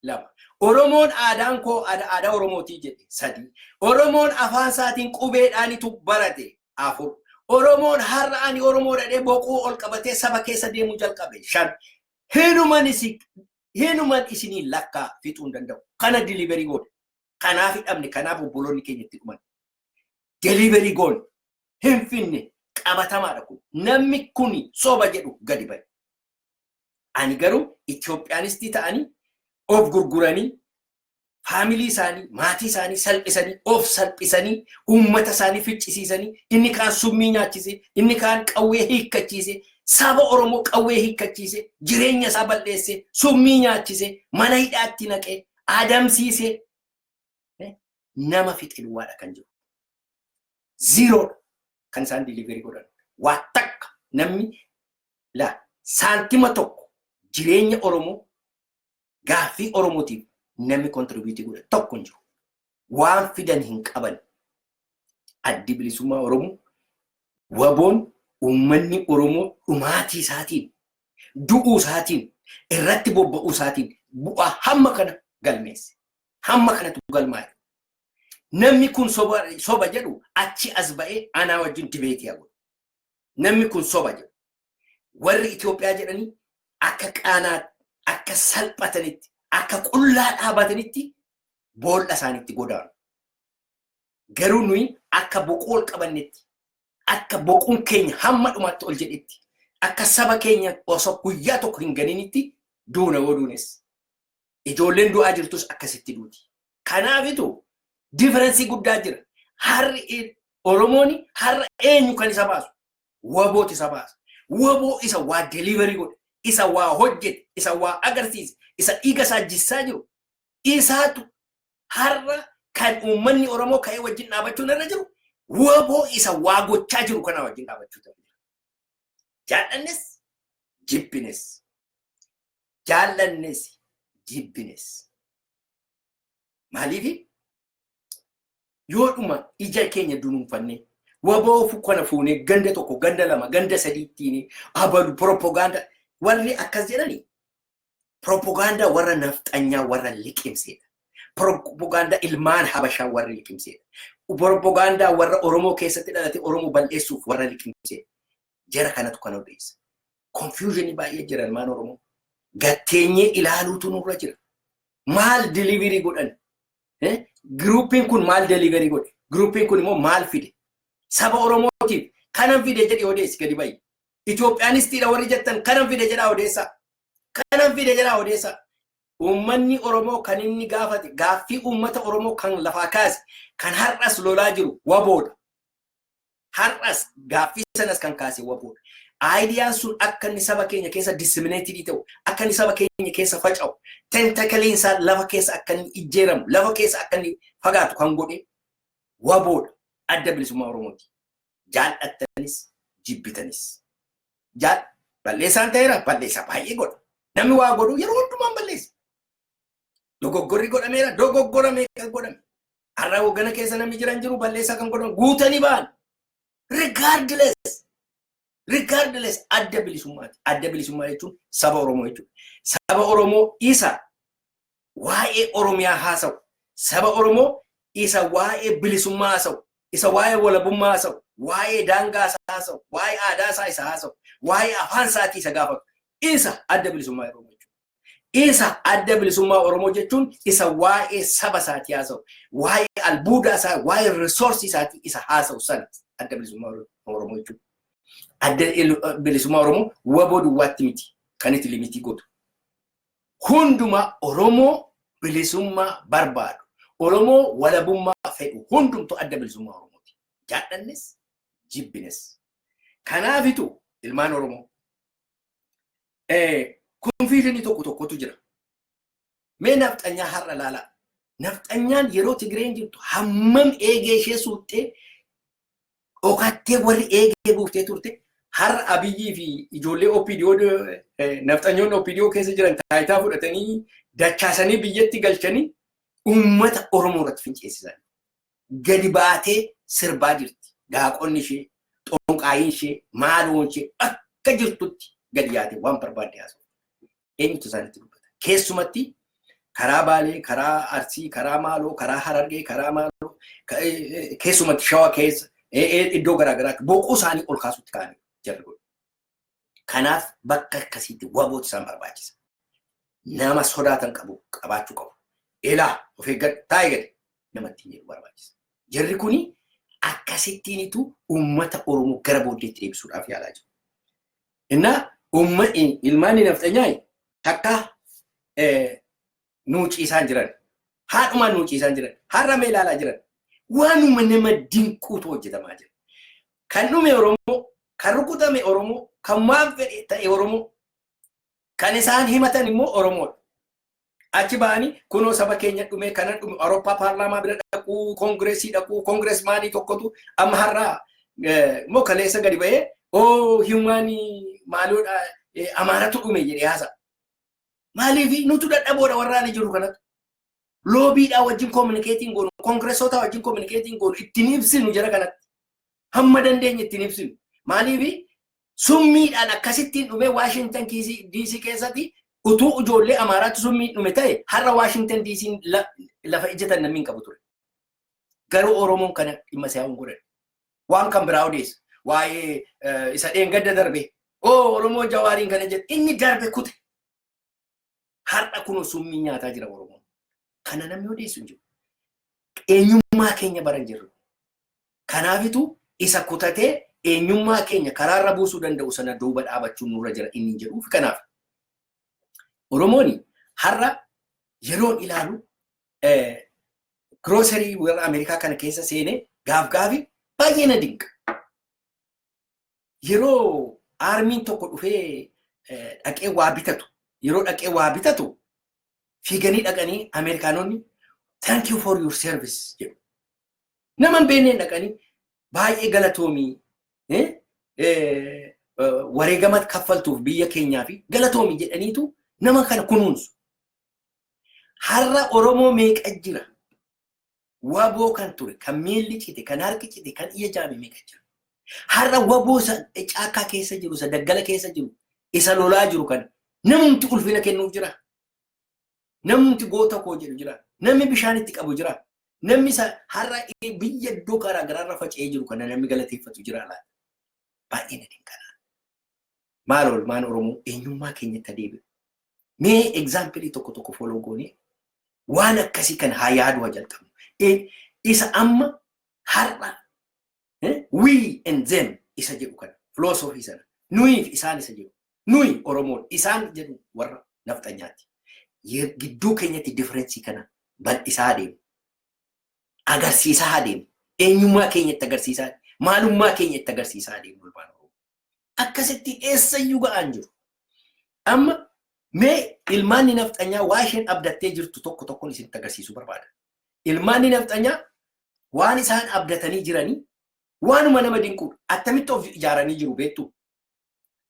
[SPEAKER 1] Lama. Oromoon aadaan koo aadaa Oromootii jedhe. Sadi. Oromoon afaan isaatiin qubeedhaanitu barate. Afur. Oromoon har'a ani Oromoo dhadhee boquu ol qabatee saba keessa deemuu jalqabe. Shan. Hinuman isinii lakkaa fixuu hin danda'u. Kana deliver godhe. Kanaaf hidhamne, kanaaf obboloonni keenya itti dhuman. Deliver goone. Hin finne, qabatamaadha kun. Namni kun soba jedhu gadi ba'e. Ani garuu Itoophiyaanistii ta'anii of gurguranii, family isaanii, maatii isaanii salphisanii, of salphisanii, uummata isaanii ficcisiisanii, inni kaan summii nyaachise, inni kaan qawwee hiikkachiise, saba Oromoo qawwee hiikkachiise, jireenya isaa balleesse, summii nyaachise, mana hidhaatti naqee, adamsiise, nama fixe duwwaadha kan jiru. Zerodha kan isaan deliver godhan. Waa takka namni la saantima tokko jireenya Oromoo, gaaffii Oromootiif namni contribute godhe tokko hin jiru. Waan fidan hin qaban. Addi Bilisummaa Oromoo, WBOn, uummanni Oromoo dhumaatii isaatiin, du'uu isaatiin, irratti bobba'uu isaatiin bu'aa hamma kana galmeesse. Hamma kanatu galmaa'e. Namni kun soba jedhu achi as ba'ee anaa wajjin debate haa godhu. Namni kun soba jedhu. Warri Itoophiyaa jedhanii akka qaanaatti, akka salphatanitti, akka qullaa dhaabatanitti boolla isaaniitti godaanu. Garuu nuyi akka boquu ol qabannetti, akka boquun keenya hamma dhumaatti ol jedhetti, akka saba keenya osoo guyyaa tokko hin ganinitti duuna yoo duunes. Ijoolleen du'aa jirtus akkasitti duuti. Kanaafitu difference guddaa jira. Har'i Oromoon har'a eenyu kan isa baasu? WBOti isa baasa. WBO isa waa deliver godhe, isa waa hojjete, isa waa agarsiise, isa dhiiga isaa jissaa jiru. Isaatu har'a kan uummanni Oromoo ka'ee wajjin dhaabachuun irra jiru, WBO isa waa gochaa jiru kana wajjin dhaabachuu irra jira. Jaallannes jibbines. Jaallannes jibbines. Maaliif yoodhuma ija keenya dunuunfannee WBO kana fuunee ganda tokko, ganda lama, ganda sadiittiin abalu propagaandaa warri akkas jedhani, propagaandaa warra nafxanyaa warra liqimseedha. Propagaandaa ilmaan Habashaa warra liqimseedha. Propagaandaa warra Oromoo keessatti dhalate Oromoo bal'eessuuf warra liqimseedha. Jara kanatu kan odeessa. Confusion baay'ee jira, ilmaan Oromoo. Gatteenyee ilaaluutu nurra jira. Maal deliver godhan? Groupiin kun maal deliver godhe? Groupiin kun immoo maal fide? Saba Oromootiif kanan fide jedhi odeessi, gadi bayi. Itoophiyaanistiidha warri jettan, kanan fide jedhaa odeessaa. Kanan fide jedhaa odeessaa. Uummanni Oromoo kan inni gaafate, gaaffii uummata Oromoo kan lafaa kaase, kan har'as lolaa jiru WBOdha. Har'as gaaffii sanas kan kaase WBOdha. Ideaan sun akka inni saba keenya keessa disseminated ta'u, akka inni saba keenya keessa faca'u, tentacleiin isaa lafa keessa akka inni ijjeeramu, lafa keessa akka inni fagaatu kan godhe WBOdha. Adda Bilisummaa Oromooti. Jaallattanis jibbitanis. Jaal balleessaan ta'eera, balleessaa baay'ee godha. Namni waa godhu yeroo hundumaan balleessa. Dogoggorri godhameera, dogoggora meeqa godhame. Har'a hoggana keessa namni jiran jiru balleessaa kan godhan guutanii ba'an. Regardless, adda bilisummaati. Adda bilisummaa jechuun saba Oromoo jechuudha. Saba Oromoo isa waa'ee Oromiyaa haasa'u, saba Oromoo isa waa'ee bilisummaa haasa'u, isa waa'ee walabummaa haasa'u, waa'ee daangaa isaa haasa'u, waa'ee aadaa isaa isa haasa'u, waa'ee afaan isaatii isa gaafatu. Isa Adda Bilisummaa Oromoo jechuudha. Isa Adda Bilisummaa Oromoo jechuun isa waa'ee saba isaatii haasa'u, waa'ee albuudaa isaa, waa'ee resource isaatii isa haasa'u sana Adda Bilisummaa Oromoo jechuudha. Adda Bilisummaa Oromoo WBO duwwaatti miti kan itti limit godhu. Hundumaa Oromoo bilisummaa barbaadu, Oromoo walabummaa fedhu hundumtu Adda Bilisummaa Oromooti. Jaallannes jibbines. Kanaafitu ilmaan Oromoo confusion tokko tokkotu jira. Mee nafxanyaa har'a laalaa. Nafxanyaan yeroo Tigreen jirtu hammam eegee ishee suuxxee dhokattee warri eegee buuftee turte, har'a Abiyyii fi ijoollee OPDO, nafxanyoonni OPDO keessa jiran taayitaa fudhatanii dachaasanii biyyatti galchanii uummata Oromoo irratti finceessisan. Gadi baatee sirbaa jirti. Daaqonni ishee, xonqaayiin ishee, maaloon ishee akka jirtutti gadi yaatee waan barbaadde haasa'u. Eenyutu isaanitti dubbata? Keessumatti karaa Baalee, karaa Arsii, karaa Maaloo, karaa Harargee, karaa Maaloo, keessumatti Shawaa keessa iddoo garaagaraatti boquu isaanii ol kaasutti ka'anii jarri godhu. Kanaaf bakka akkasiitti WBOtu isaan barbaachisa. Nama sodaatan qabu qabaachuu qabu. Elaa, of eeggadhu, taa'ee gadi namatti hin jedhu barbaachisa. Jarri kuni akkasittiinitu uummata Oromoo gara booddeetti deebisuudhaaf yaalaa jiru. Innaa ilmaanni nafxanyaa takka nuu ciisaan jiran. Haadhumaan nuu ciisaan jiran. Har'a mee ilaalaa jiran. Waanuma nama dinquutu hojjetamaa jira. Kan dhume Oromoo, kan rukutame Oromoo, kan waan fedhe ta'e Oromoo, kan isaan himatan immoo Oromoodha. Achi ba'anii kunoo saba keenya dhume, kana dhume, Awurooppaa paarlaamaa bira dhaquu, koongireesii dhaquu, congressman tokkotu amma har'aa immoo kaleessa gadi ba'ee oo human maaloodha, Amaaratu dhume jedhee haasa. Maaliif nutu dadhaboodha warraan jiru kanatu. Lobbydhaa wajjin communicateiin goonu, koongireessotaa wajjin communicateiin goonu, ittiin ibsinu jara kanatti. Hamma dandeenye ittiin ibsinu. Maaliif summiidhaan akkasittiin dhume Waashintan DC keessatti? Utuu ijoollee Amaaraatti summiin dhume ta'e, har'a Waashintan DC lafa ijjatan namni hin qabu ture. Garuu Oromoon kana dhimma isaa hin godhan. Waan kan biraa odeessa. Waa'ee isa dheengadda darbe Oo, Oromoo Jawaariin kana jedhe, inni darbe kute. Har'a kunoo summii nyaataa jira Oromoon. Kana namni odeessu hin jiru. Eenyummaa keenya baran jirru. Kanaafitu isa kutatee eenyummaa keenya karaarra buusuu danda'u sana duuba dhaabachuun nurra jira inni jedhuuf kanaaf. Oromoon har'a yeroon ilaalu grocery warra Ameerikaa kana keessa seenee gaaf gaafi baay'ee na dinqa. Yeroo armyn tokko dhufee dhaqee waa bitatu, yeroo dhaqee waa bitatu, fiiganii dhaqanii Ameerikaanonni "Thank you for your service" jedhu. Nama hin beekneen dhaqanii "Baay'ee galatoomii, wareegama kaffaltuuf biyya keenyaa fi galatoomii" jedhaniitu nama kana kunuunsu. Har'a Oromoo meeqa jira? Waboo kan ture, kan miilli cite, kan harki cite, kan ija jaame meeqa jira? Har'a waboo isa caakkaa keessa jiru, isa daggala keessa jiru, isa lolaa jiru kan namumti ulfina kennuuf jira. Namumti goota koo jedhu jira. Namni bishaan itti qabu jira. Namni isa har'a biyya iddoo garaa garaarra faca'ee jiru kana namni galateeffatu jira laata? Baay'ee na dinqana. Maal oolmaan Oromoo eenyummaa keenyatti adeemu? Mee example tokko tokko follow goonee waan akkasii kana haa yaaduu haa jalqabnu. Isa amma har'a "we and them" isa jedhu kana, philosophy sana, nuyiif isaan isa jedhu, nuyi Oromoon, isaan jedhu warra nafxanyaati. Gidduu keenyatti difference kana bal'isaa adeemu. Agarsiisaa adeemu. Eenyummaa keenyatti agarsiisaa, maalummaa keenyatti agarsiisaa adeemu ilmaan Oromoo. Akkasitti eessayyuu ga'aan jiru. Amma mee ilmaanni nafxanyaa waa isheen abdattee jirtu tokko tokkoon isinitti agarsiisuu barbaada. Ilmaanni nafxanyaa waan isaan abdatanii jiranii waanuma nama dinquudha. Attamitti of ijaaranii jiru beektu?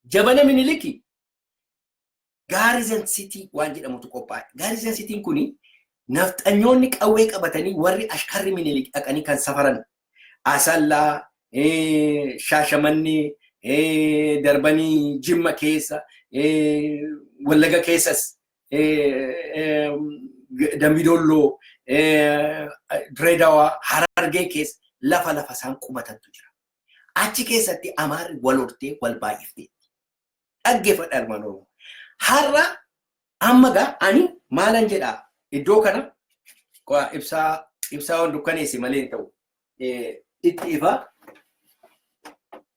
[SPEAKER 1] Jabana Miniliki Garrison City waan jedhamutu qophaa'e. Garrison Cityn kuni nafxanyoonni qawwee qabatanii warri ashkarri Minilik dhaqanii kan safaran Asallaa, Shaashamannee, darbanii Jimma keessa, Wallaga keessas, Dambidolloo, Direedawaa, Harargee keessa lafa lafa isaan qubatantu jira. Achi keessatti Amaarri wal hortee wal baay'iftee. Dhaggeeffadha, ilmaan Oromoo. Har'a amma gaa ani maalan jedhaa, iddoo kana ibsaa ibsaa waan dukkaneesse malee hin ta'u. Itti ifa,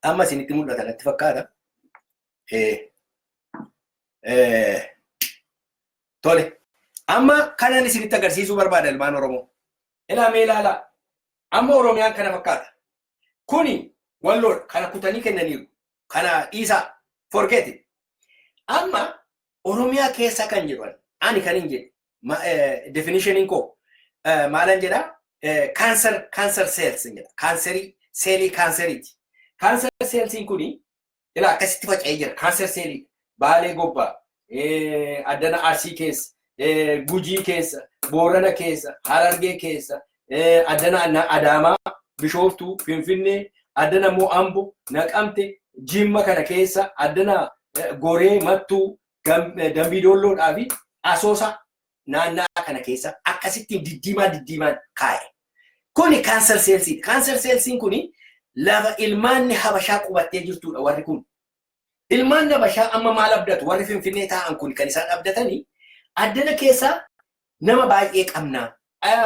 [SPEAKER 1] amma isinitti mul'ata natti fakkaata. Tole. Amma kanan isinitti agarsiisuu barbaada, ilmaan Oromoo. Ilaa, mee ilaalaa. Amma Oromiyaan kana fakkaata. Kuni Walloodha. Kana kutanii kennaniiru. Kana dhiisaa. Forget it. Amma Oromiyaa keessa kan jiru ani kan hin jedhu definitioniin koo maalan jedhaa, cancer cells jedha. Kaanserii, seelii kaanseriiti. Cancer cellsiin kuni ilaa akkasitti faca'ee jira. Cancer cellii Baalee Gobbaa, Addana Arsii keessa, Gujii keessa, Boorana keessa, Harargee keessa, Addana Adaamaa, Bishooftuu, Finfinnee, addana immoo Ambo, Naqamte, Jimma kana keessa, addana Goree, Mattuu, Dambiidoolloodhaa fi Asoosa naannaa kana keessa akkasittiin diddiimaa diddiimaan kaa'e. Kuni cancer cellsiidha. Cancer cellsiin kuni lafa ilmaanni Habashaa qubattee jirtudha warri kun. Ilmaan Habashaa amma maal abdatu? Warri Finfinnee taa'an kun kan isaan abdatanii addana keessaa nama baay'ee qabna.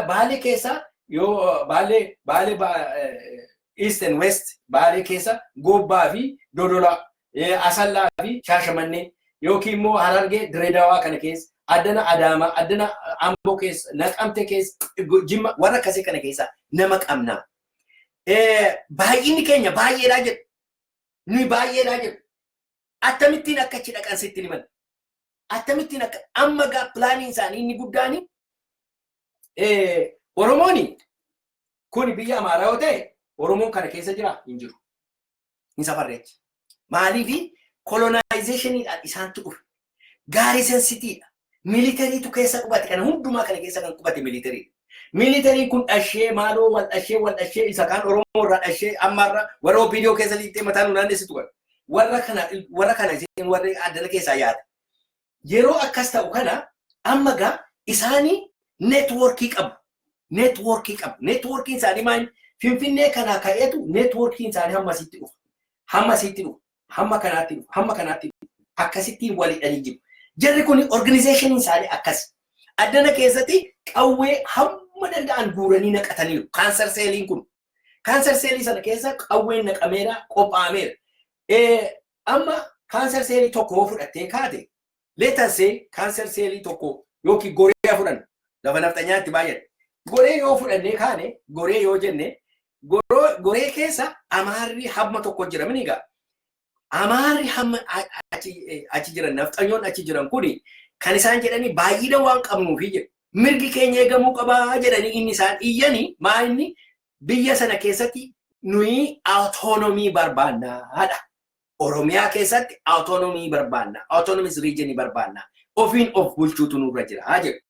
[SPEAKER 1] Baalee keessaa yoo Baalee East and West Baalee keessa Gobbaa fi Dodolaa, Asallaa fi Shaashamannee, yookiin immoo Harargee Direedawaa kana keessa, addana Adaamaa, addana Amboo keessa, Naqamte keessa, Jimma warra akkasii kana keessa nama qabna. Baay'inni keenya baay'eedhaa jedhu. Nuyi baay'eedhaa jedhu. Akkamittiin akka achi dhaqan sitti himan? Akkamittiin akka amma gaa planiin isaanii inni guddaani Oromooni kun biyya Amaaraa yoo ta'e, Oromoon kana keessa jira hin jiru. Hin safarreechi. Maaliifi colonizationiidhaan isaantu dhufe. Garrison citydha. Militaryitu keessa qubate, kana hundumaa kana keessa kan qubate militarydha. Militaryn kun dhashee maaloo wal dhashee wal dhashee isa kaan Oromoo irraa dhashee ammarra warra OPDO keessa liixxee mataa nu naannessitu kana. Warra kana isheen warri addana keessaa yaada. Yeroo akkas ta'u kana amma gaa isaanii networkii qabu. Networkii qabu. Networkiin isaanii maali? Finfinnee kanaa ka'eetu networkiin isaanii hamma asitti dhufa. Hamma asitti dhufa. Hamma kanaatti dhufu, hamma kanaatti dhufu. Akkasittiin wal hidhanii jiru. Jarri kun organizationiin isaanii akkas. Addana keessatti qawwee hamma danda'an guuranii naqataniiru. Cancer celliin kun. Cancer cellii sana keessa qawween naqameera, qophaa'ameera. Amma cancer cellii tokko yoo fudhattee kaate, let us say cancer cellii tokko yookiin Goree fudhannu, lafa nafxanyaatti baay'ate. Goree yoo fudhannee kaane, Goree yoo jenne, Goree keessa Amaarri hamma tokko jira mini egaa. Amaarri hamma achi jiran, nafxanyoon achi jiran kuni kan isaan jedhanii baay'ina waan qabnuufi jedhu. Mirgi keenya eegamuu qabaa jedhanii inni isaan iyyanii maa inni biyya sana keessatti nuyi autonomy barbaannaadha. Oromiyaa keessatti autonomy barbaanna. Autonomous region barbaanna. Ofiin of bulchuutu nurra jira jedhu.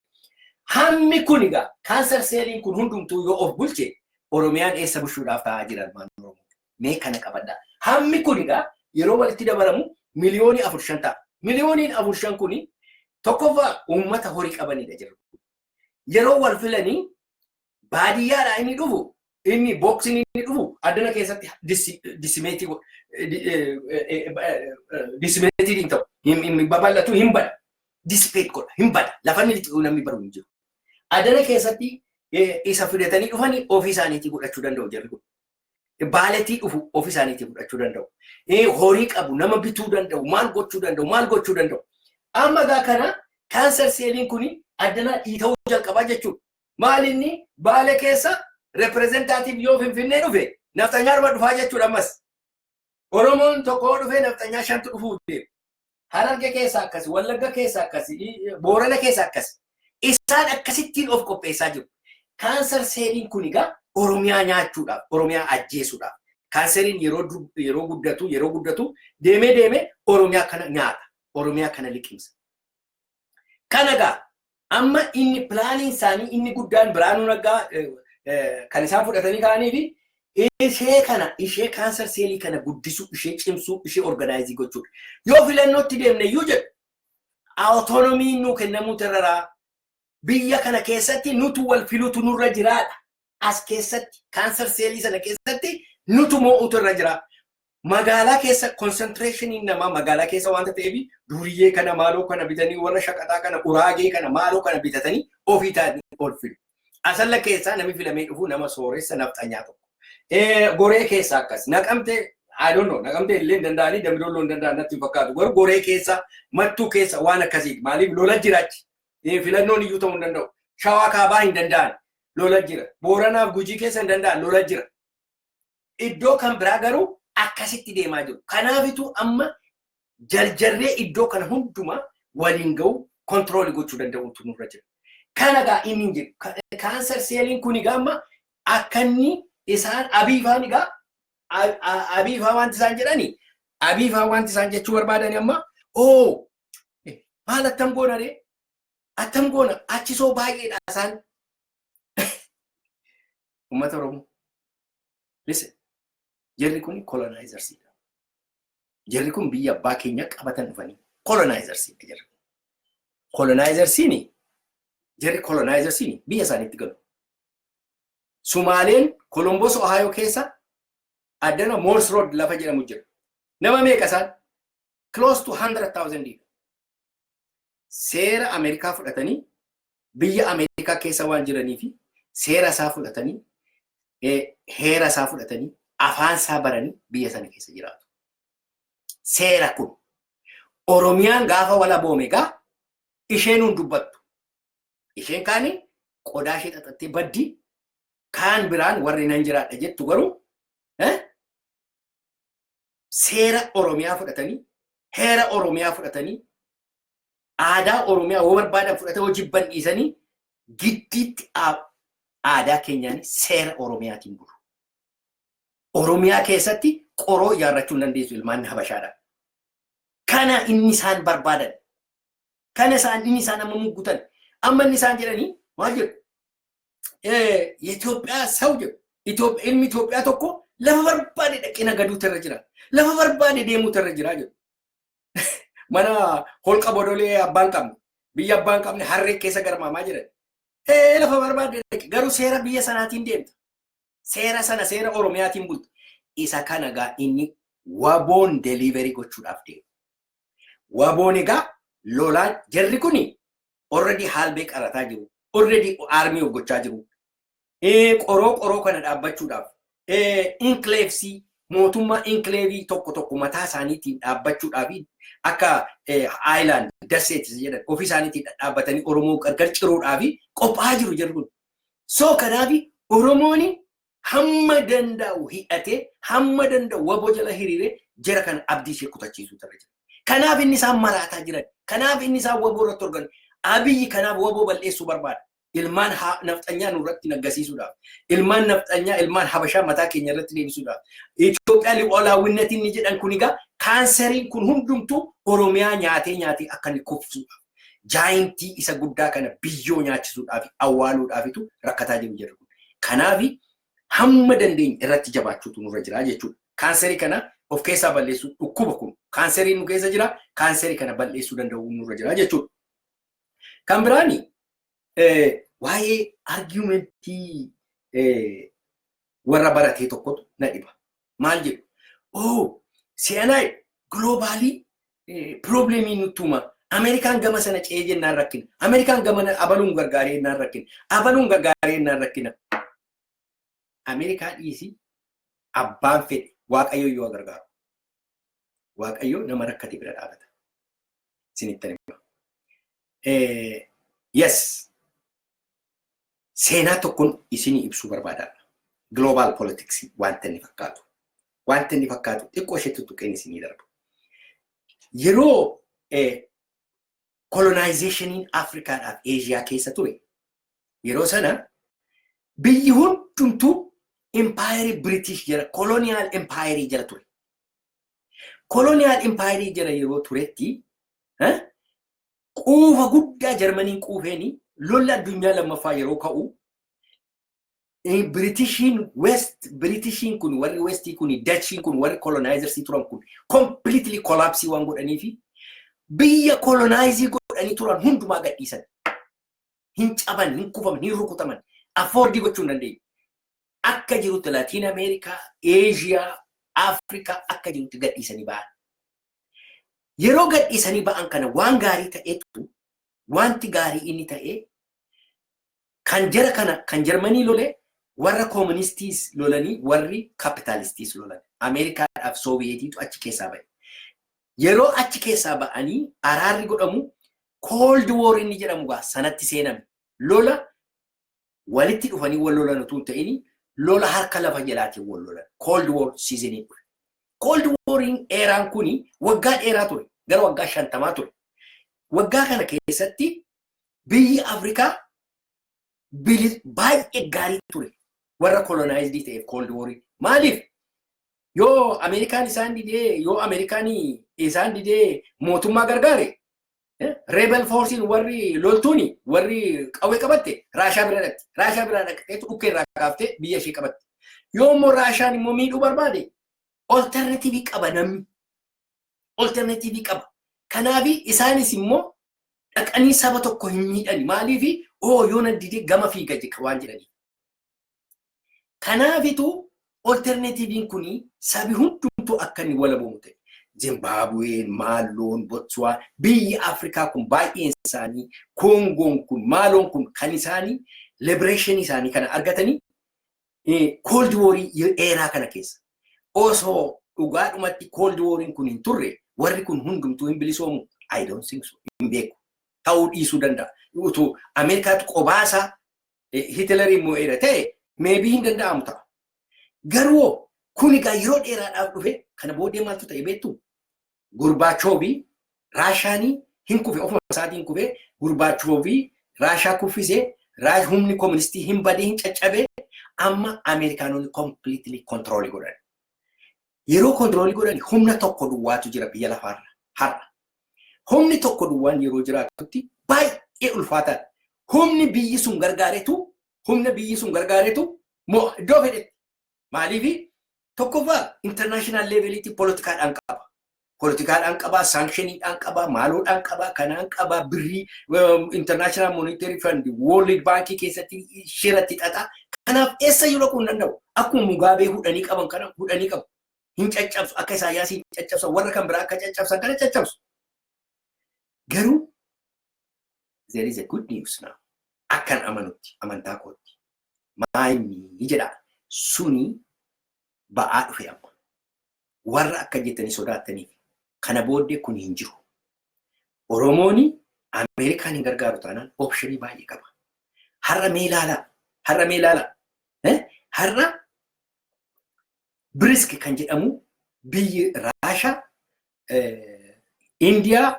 [SPEAKER 1] Hammi kun egaa cancer celliin kun hundumtuu yoo of bulche, Oromiyaan eessa bulchuudhaaf ta'aa jiran maan Oromoo? Mee kana qabadha. Hammi kun egaa yeroo walitti dabalamu miliyoonii 4-5 ta'a. Miliyooniin 4-5 kuni tokkoffaa uummata horii qabanidha jiru. Yeroo wal filanii baadiyyaadhaa inni dhufu, inni booksiin inni dhufu addana keessatti decimateii decimateii hin ta'u, hin babal'atu, hin bada. Dissipate godha, hin bada. Lafa inni lixu namni baru hin jiru. Addana keessatti isa fidatanii dhufanii ofii isaaniitii godhachuu danda'u jarri kun. Baaletii dhufu ofii isaaniitii fudhachuu danda'u. Horii qabu, nama bituu danda'u, maal gochuu danda'u, maal gochuu danda'u. Amma gaa kana cancer celliin kun addanaa dhiita'uu jalqabaa jechuudha. Maal inni Baale keessa representative yoo Finfinnee dhufe, nafxanyaa arba dhufaa jechuudha ammas. Oromoon tokko dhufee nafxanyaa shantu dhufuu deema. Hararge keessa akkasi, Wallagga keessa akkasi, Boorana keessa akkasi. Isaan akkasittiin of qopheessaa jiru. Cancer celliin kun egaa Oromiyaa nyaachuudhaaf, Oromiyaa ajjeesuudhaaf. Kaanseriin yeroo guddatu, yeroo guddatu deemee deemee Oromiyaa kana nyaata. Oromiyaa kana liqimsa. Kana egaa amma inni planiin isaanii inni guddaan Biraanuu Naggaa kan isaan fudhatanii ka'anii fi ishee kana, ishee cancer cellii kana guddisuu, ishee cimsuu, ishee organizeii gochuudha. Yoo filannootti deemne iyyuu jedhu, autonomyiin nuu kennamuutu irra, biyya kana keessatti nutu wal filutu nurra jiraadha. As keessatti cancer cellii sana keessatti nutu moo'utu irra jira. Magaalaa keessa concentrationiin namaa magaalaa keessa waanta ta'eef, duriyyee kana maaloo kana bitanii, warra shaqaxaa kana, uraagee kana maaloo kana bitatanii ofii ta'anii ol filu. Asalla keessaa namni filamee dhufu nama sooressa nafxanyaa tokko. Goree keessa akkas, Naqamtee, I don't know, Naqamtee illee hin danda'anii, Dambidolloo hin danda'an natti hin fakkaatu. Garuu Goree keessa, Mattuu keessa waan akkasiiti. Maaliif lola jiraachi? Filannoon iyyuu ta'uu hin danda'u. Shawaa Kaabaa hin danda'an, lola jira. Booranaaf Gujii keessa hin danda'an, lola jira. Iddoo kan biraa garuu akkasitti deemaa jiru. Kanaafitu amma jarjarree iddoo kana hundumaa waliin ga'u, controlii gochuu danda'utu nurra jira. Kana gaa inni hin jiru. Cancer celliin kun egaa amma akka inni isaan Abiifaan egaa Abiifaa wanti isaan jedhani, Abiifaa wanti isaan jechuu barbaadani amma, oo maal, attam goona ree, attam goona, achisoo baay'eedha isaan. Uummata Oromoo, listen, jarri kun colonizersiidha. Jarri kun biyya abbaa keenya qabatan dhufanii colonizersiidha jarri kun. Colonizersiin, jarri colonizersiin biyya isaaniitti galu. Sumaaleen Columbus, Ohio keessa addana Morse Road lafa jedhamu jira. Nama meeqa isaan? Close to 100,000. Seera Ameerikaa fudhatanii biyya Ameerikaa keessa waan jiranii fi seera isaa fudhatanii, heera isaa fudhatanii, afaan isaa baranii biyya sana keessa jiraatu. Seera kun Oromiyaan gaafa walaboome egaa isheen hun dubbattu. Isheen kaani qodaa ishee xaxattee baddi, kaan biraan warri nan jiraadha jettu garuu seera Oromiyaa fudhatanii, heera Oromiyaa fudhatanii, aadaa Oromiyaa yoo barbaadan fudhatanii, hojii jibban dhiisanii, giddiitti aadaa keenyaan seera Oromiyaatiin bulu. Oromiyaa keessatti qoroo ijaarrachuu hin dandeessu ilmaan Habashaadha. Kana inni isaan barbaadan. Kana isaan inni isaan amma muggutan. Amma inni isaan jedhanii maal jedhu? የኢትዮጵያ ሰው jedhu. Ilmi Itoophiyaa tokko lafa barbaade dhaqee nagaduutu irra jira. Lafa barbaade deemuutu irra jira jedhu. Mana holqa bodolee abbaan qabne, biyya abbaan qabne harree keessa garmaamaa jiran. Lafa barbaade dhaqe, garuu seera biyya sanaatiin deemta. Seera sana, seera Oromiyaatiin bulta. Isa kana gaa inni WBOn deliver gochuudhaaf deemu. WBOn egaa lolaan jarri kuni already haalbee qarataa jiru. Already army of gochaa jiru. Qoroo qoroo kana dhaabbachuudhaaf enclavesii, mootummaa enclaveii tokko tokko mataa isaaniitiin dhaabbachuudhaaf, akka island daseetis jedhan, ofii isaaniitiin dhaabbatanii Oromoo gargar ciruudhaaf qophaa'aa jiru jarri kun. So kanaaf Oromoon hamma danda'u hidhatee, hamma danda'u WBO jala hiriiree jara kana abdii ishee kutachiisuu irra jira. Kanaaf inni isaan maraataa jiran. Kanaaf inni isaan WBO irratti organ. Abiyyi kanaaf WBO bal'eessuu barbaada. Ilmaan nafxanyaa nurratti naggasiisuudhaaf. Ilmaan nafxanyaa, ilmaan Habashaa mataa keenya irratti deebisuudhaaf. Itoophiyaa li'oolaawwinnati inni jedhan kun egaa kaanseriin kun hundumtuu Oromiyaa nyaatee nyaatee akka inni kuffisuudhaaf. Giantii isa guddaa kana biyyoo nyaachisuudhaaf, awwaaluudhaafitu rakkataa jiru jedhu. Kanaaf hamma dandeenye irratti jabaachuutu nurra jira jechuudha. Kaanserii kana of keessaa balleessuu, dhukkuba kun kaanseriin nu keessa jira, kaanserii kana balleessuu danda'uu nurra jira jechuudha. Kan biraani waa'ee argumentii warra baratee tokkotu na dhiba. Maal jedhu? "Oh, si'anaa globalii problemii nutti uuma. Ameerikaan gama sana ce'ee jennaan rakkina. Ameerikaan gama abaluun gargaaree jennaan rakkina. Abaluun gargaaree jennaan rakkina." Ameerikaa dhiisi, abbaan fedhe Waaqayyo yoo gargaaru. Waaqayyo nama rakkate bira dhaabata. Isinitti hima. Yes. Seenaa tokkoon isinii ibsuu barbaadaadha. Global politics wanta inni fakkaatu. Wanta inni fakkaatu xiqqoo ishee tuttuqeen isinii darba. Yeroo colonizationiin Afrikaadhaaf Eeshiyaa keessa ture, yeroo sana biyyi hundumtuu empire British jala, colonial empire jala ture. Colonial empire jala yeroo turetti quufa guddaa Jarmaniin quufeeni lolli addunyaa lammaffaa yeroo ka'u, Britishiin West, Britishiin kun, warri Westii kun, Dutchiin kun, warri colonizersii turan kun completely collapse waan godhaniifi biyya colonize godhanii turan hundumaa gadhiisan. Hin caban, hin kufaman, hin rukutaman, afford gochuu hin dandeenye. Akka jirutti Laatiin Ameerikaa, Eeshiyaa, Afrikaa akka jirutti gadhiisanii ba'an. Yeroo gadhiisanii ba'an kana waan gaarii ta'etu, wanti gaarii inni ta'e, kan jara kana kan Jarmanii lole, warra kooministiis lolanii, warri kaapitaalistiis lolan. Ameerikaadhaaf Sooviyeetiitu achi keessaa ba'e. Yeroo achi keessaa ba'anii araarri godhamu, Cold War inni jedhamu gaa sanatti seename. Lola walitti dhufanii wal lolan utuu hin ta'in, lola harka lafa jalaatiin wal lolan. Cold War seasonii ture. Cold Wariin dheeraan kuni waggaa dheeraa ture. Gara waggaa 50 ture. Waggaa kana keessatti biyyi Afrikaa baay'ee gaarii ture. Warra colonized ta'eef Cold Warii. Maaliif? Yoo Ameerikaan isaan didee, yoo Ameerikaan isaan didee mootummaa gargaare, rebel forceiin, warri loltuuni, warri qawwee qabatte Raashaa bira dhaqxe. Raashaa bira dhaqxeetu dhukkee irraa kaaftee biyya ishee qabatte. Yoo immoo Raashaan immoo miidhuu barbaade, alternative qaba namni. Alternative qaba. Kanaafi isaanis immoo dhaqanii saba tokko hin miidhani. Maaliifi? Oo, yoo na didee gama fiiga waan jedhaniif. Kanaafitu alternativeiin kuni sabi hundumtuu akka inni walabomu ta'e. Zimbaabuween, Maaloon, Botswaan, biyyi Afrikaa kun baay'een isaanii, Koongoon kun, Maaloon kun kan isaanii liberationii isaanii kana argatanii Cold Warii dheeraa kana keessa. Osoo dhugaadhumatti Cold Wariin kun hin turre, warri kun hundumtuu hin bilisoomu? I don't think so. Hin beeku. Ta'uu dhiisuu danda'a. Utuu Ameerikaatu qobaasaa Hitlerii mo'eera ta'e, maybe hin danda'amu ta'a. Garuu kun egaa yeroo dheeraadhaaf dhufe. Kana booddee maaltu ta'e beektu? Gurbaachoobii Raashaanii hin kufe, ofuma isaatiin kufe. Gurbaachoobii Raashaa kuffisee, humni kooministii hin badee, hin caccabee. Amma Ameerikaanonni completely control godhan. Yeroo control godhan humna tokko duwwaatu jira biyya lafaarra har'a. Humni tokko duwwaan yeroo jiraatutti baay'ee ulfaataadha. Humni biyyi sun gargaaretu, humna biyyi sun gargaaretu moo iddoo fedhetti. Maaliifi? Tokkoffaa, international leveliitti poolitikaadhaan qaba. Poolitikaadhaan qaba, sanctioniidhaan qaba, maaloodhaan qaba, kanaan qaba, birrii International Monetary Fund, World Bankii keessatti shiratti xaxa. Kanaaf eessa yoo dhaquu hin danda'u. Akkuma Mugaabee hudhanii qaban kana hudhanii qabu. Hin caccabsu, akka Isaayyaas hin caccabsan, warra kan biraa akka caccabsan kana caccabsu. Garuu there is a good news now. Akkan amanutti, amantaa kootti. Maayinni jedha, suni ba'aa dhufe amma. Warra akka jettanii sodaattaniif kana booddee kun hin jiru. Oromooni Ameerikaan hin gargaaru taanaan option baay'ee qaba. Har'a mee ilaalaa. Har'a mee ilaalaa. Har'a BRICS kan jedhamu biyyi Raashaa, Indiyaa,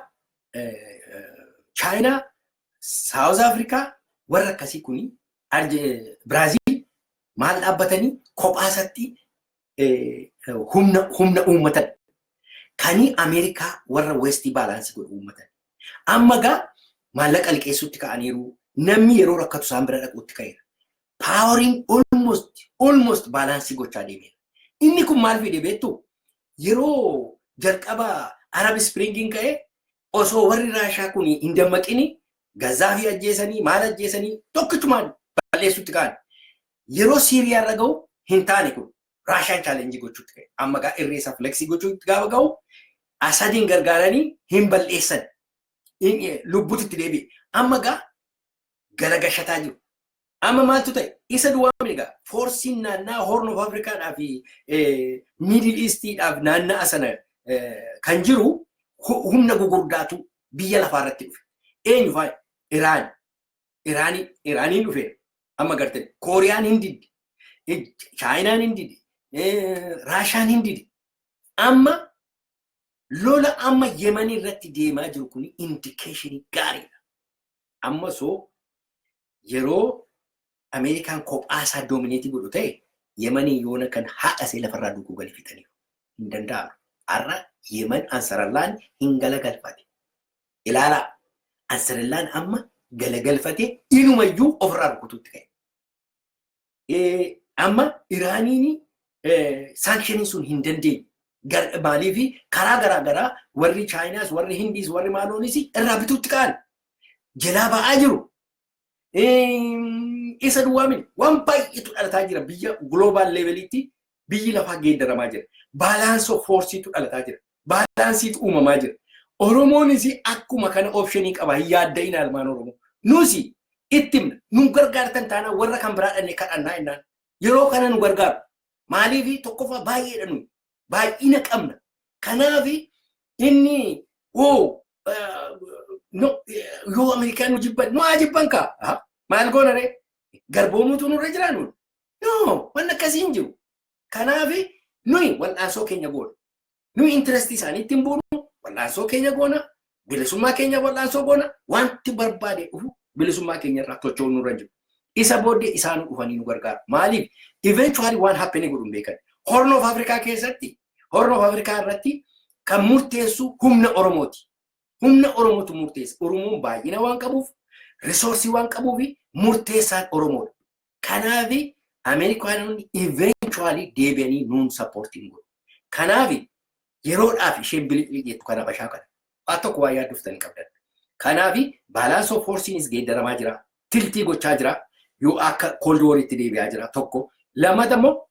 [SPEAKER 1] Chaayinaa, South Africa, warra akkasii kuni, Biraaziil maal dhaabbatanii kophaasatti humna uummatan. Kanii Ameerikaa warra West balance godhu uummatan. Amma gaa maallaqa liqeessuutti ka'aniiru. Namni yeroo rakkatu isaan bira dhaquutti ka'eera. Poweriin almost balance gochaa deemeera. Inni kun maal fide beektu? Yeroo jalqaba Arab Springiin ka'e, osoo warri Raashaa kun hin dammaqini, Gazaafii ajjeesanii, maal ajjeesanii, tokkichumaan balleessuutti ka'an. Yeroo Siiriyaa irra ga'u hin taane, kun Raashaan challenge gochuutti ka'e. Amma gaa irree isaa flex gochuutti gaafa ga'u, Asadiin gargaaranii hin balleessan. Lubbuutti itti deebi'e. Amma gaa galagashataa jiru. Amma maaltu ta'e? Isa duwwaa egaa forceiin naannaa Horn of Africaadhaa fi Middle Eastiidhaaf naanna'a sana kan jiru humna gugurdaatu biyya lafaarratti dhufe. Eenyu faaya? Iraan. Iraanii Iraaniin dhufeera. Amma gartee Kooriyaan hin didde. Chaayinaan hin didde. Raashaan hin didde. Amma lola amma Yemanii irratti deemaa jiru kun indication gaariidha. Amma soo yeroo Ameerikaan kophaa isaa dominate godhu ta'e, Yemanii yoona kan haadha see lafarraa duguu gadi fixaniiru. Hin danda'amu. Har'a Yemen Ansarallaan hin galagalfate. Ilaalaa, Ansarallaan amma galagalfate, inumayyuu ofirraa rukutuutti ka'e. Amma Iraaniin sanctioniin sun hin dandeenye. Maaliif? Karaa garaa garaa warri Chaayinaas, warri Hindiis, warri maaloonis irraa bituutti ka'an. Jalaa ba'aa jiru. Isa duwwaa miti, waan baay'eetu dhalataa jira. Biyya global leveliitti biyyi lafaa geeddaramaa jira. Balance of forceiitu dhalataa jira. Balanceiitu uumamaa jira. Oromoonis akkuma kana option qaba. Hin yaadda'in, almaan Oromoo. Nusi itti himna, nu gargaartan taanaan warra kan biraa dhannee kadhannaa jennaan. Yeroo kana nu gargaaru. Maaliif? Tokkoffaa baay'eedha nuyi. Baay'ina qabna. Kanaaf inni woo yoo Ameerikaan nu jibban, nu haa jibban kaa. Maal goona ree? Garboomuutu nurra jira nuun. No, wanni akkasii hin jiru. Kanaaf nuyi wal'aansoo keenya goona. Nuyi interest isaaniitti hin buunu, wal'aansoo keenya goona, bilisummaa keenya wal'aansoo goona, wanti barbaade dhufu bilisummaa keenya irraa tocho'uu nurra hin jiru. Isa booddee isaan dhufanii nu gargaaru. Maaliif? Eventually waan happen godhu hin beekan. Horn of Africa keessatti, Horn of Africa irratti kan murteessu humna Oromooti. Humna Oromootu murteessa. Oromoon baay'ina waan qabuuf, resource waan qabuuf, murteessaan Oromoodha. Kanaaf Ameerikaanonni eventually deebi'anii nuun support godhu. Kanaaf yeroodhaaf isheen biliqilii jettu kana bashaa kana. Waan tokko waa yaadduftanii qabdan. Kanaaf balance of forceiinis geeddaramaa jira. Tilt gochaa jira. Yoo akka Cold Wariitti deebi'aa jira tokko. Lamata immoo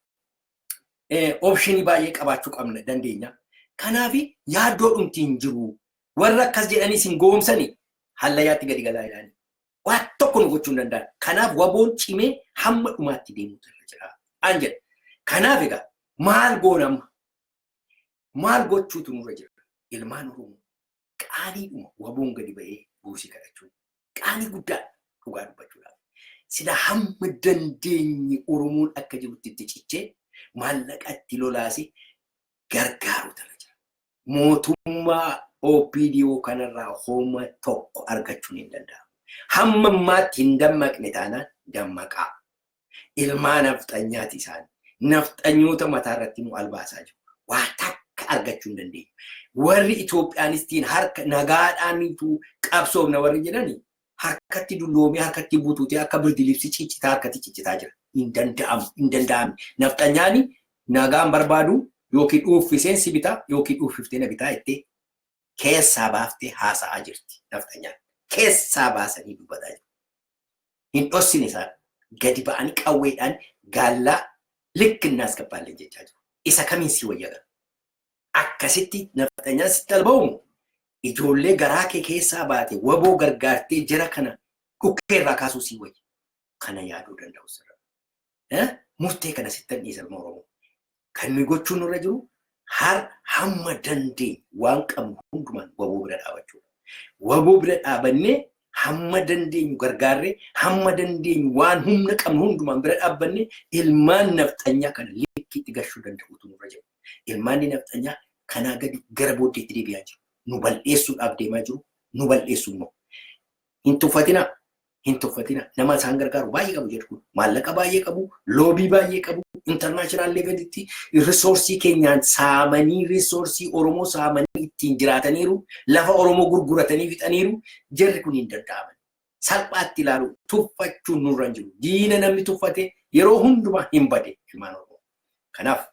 [SPEAKER 1] option baay'ee qabaachuu qabna, dandeenya. Kanaaf yaaddoo dhumti hin jiru. Warra akkas jedhanii isin goomsanii hallayyaatti gadi galaa jedhanii. Waan tokko nu gochuu hin danda'an. Kanaaf WBOn cimee hamma dhumaatti deemuutu irra jira. An jedha. Kanaaf egaa maal goona amma? Maal gochuutu nurra jira? Ilmaan Oromoo, qaaniidhuma WBOn gadi ba'ee buusii kadhachuun qaanii guddaadha dhugaa dubbachuudhaaf. Sila hamma dandeenye Oromoon akka jirutti itti cichee maallaqa itti lolaasee gargaaruutu irra jira. Mootummaa OPDO kanarraa hooma tokko argachuun hin danda'amu. Hamma ammaatti hin dammaqne taanaan dammaqaa. Ilmaa nafxanyaati isaan. Nafxanyoota mataa irratti nu albaasaa jiru. Waa takka argachuu hin dandeenyu. Warri Itoophiyaanistiin harka nagaadhaan qabsoofna warri jedhani harkatti dulloomee, harkatti butuutee, akka birdilibsi ciccitaa harkatti ciccitaa jira. Hin danda'amu. Hin danda'amne. Nafxanyaani nagaan barbaadu, yookiin dhuuffiseen si bitaa yookiin dhuuffiftee na bitaa jettee keessaa baaftee haasa'aa jirti nafxanyaan. Keessaa baasanii dubbataa jiru. Hin dhossine isaan, gadi ba'anii qawweedhaan gaallaa likkinnaas gabbaallee jechaa jiru. Isa kamiin si wayya? Akkasitti nafxanyaan sitti alba'umu ijoollee garaa kee keessaa baate WBO gargaartee jara kana dhukkee irraa kaasuu sii wayya. Kana yaaduu danda'u sirra. Murtee kana sittan dhiisa, ilma Oromoo. Kan nuyi gochuun nurra jiru har hamma dandeenyu waan qabnu hundumaan WBO bira dhaabachuudha. WBO bira dhaabannee, hamma dandeenyu gargaarree, hamma dandeenyu waan humna qabnu hundumaan bira dhaabbannee ilmaan nafxanyaa kana likkiitti gashuu danda'utu nurra jiru. Ilmaanni nafxanyaa kanaa gadi gara booddeetti deebi'aa jiru. Nu bal'eessuudhaaf deemaa jiru. Nu bal'eessu immoo. Hin tuffatinaa. Hin tuffatinaa. Nama isaan gargaaru baay'ee qabu jedhu kun. Maallaqa baay'ee qabu, lobby baay'ee qabu, international levelitti resource keenyaan saamanii, resource Oromoo saamanii ittiin jiraataniiru, lafa Oromoo gurguratanii fixaniiru. Jarri kun hin danda'aman. Salphaatti ilaalu tuffachuun nurra hin jiru. Diina namni tuffate yeroo hundumaa hin bade, ilmaan Oromoo. Kanaaf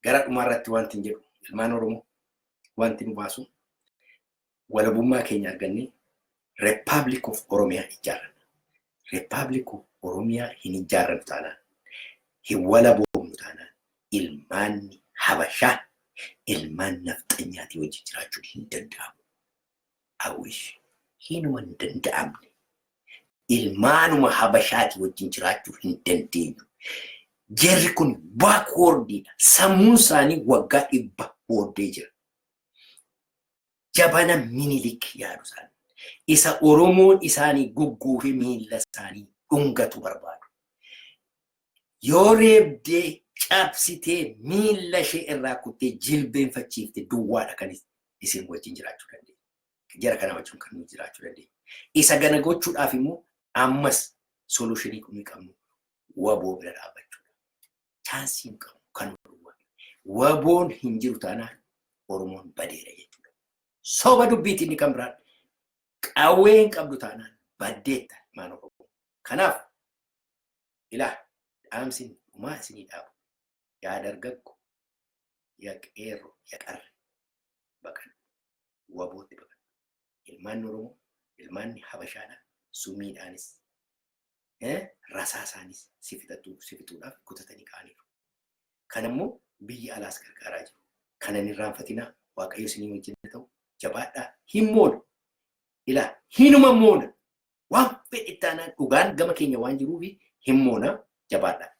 [SPEAKER 1] gara dhumaarratti wanti hin jedhu, ilmaan Oromoo, wanti nu baasu walabummaa keenya argannee Republic of Oromiyaa ijaarranna. Republic of Oromiyaa hin ijaarrannu taanaan, hin walaboomnu taanaan, ilmaanni Habashaa ilmaan nafxanyaatii wajjin jiraachuun hin danda'amu. I wish hinuma hin danda'amne. Ilmaanuma Habashaatii wajjin jiraachuu hin dandeenyu. Jarri kun backwardiidha. Sammuun isaanii waggaa 100 booddee jira. Jabana Minilik yaadu isaanii. Isa Oromoon isaanii gugguufee miilla isaanii dhungatu barbaadu. Yoo reebdee cabsitee miilla ishee irraa kuttee jilbeenfachiifte duwwaadha kan isin wajjin jiraachuu dandeenya. Jara kana wajjin kan nuyi jiraachuu dandeenya. Isa gana gochuudhaaf immoo ammas solution nuyi qabnu WBO bira dhaabbachuudha. Chance hin qabnu kan duwwaa. WBOn hin jiru taanaan Oromoon badeera jechuudha. Soba dubbiitiin inni kan biraan qawwee hin qabdu taanaan baddeetta, ilmaan Oromoo. Kanaaf ilaa, dhaamsin dhumaa isinii dhaabu. Yaa dargaggo, yaa qeerroo, yaa qarre, baqadhu. WBOtti baqadhu. Ilmaan Oromoo, ilmaanni Habashaadha. Sumiidhaanis rasaasaanis si fixuudhaaf kutatanii ka'aniiru. Kanammoo biyyi alaas gargaaraa jiru. Kana hin irraanfatinaa. Waaqayyo isinii wajjin ta'u, jabaadhaa, hin moona. Ilaa, hinuma moona. Waan fedhe taanaan dhugaan gama keenya waan jiruufi hin moona, jabaadhaa.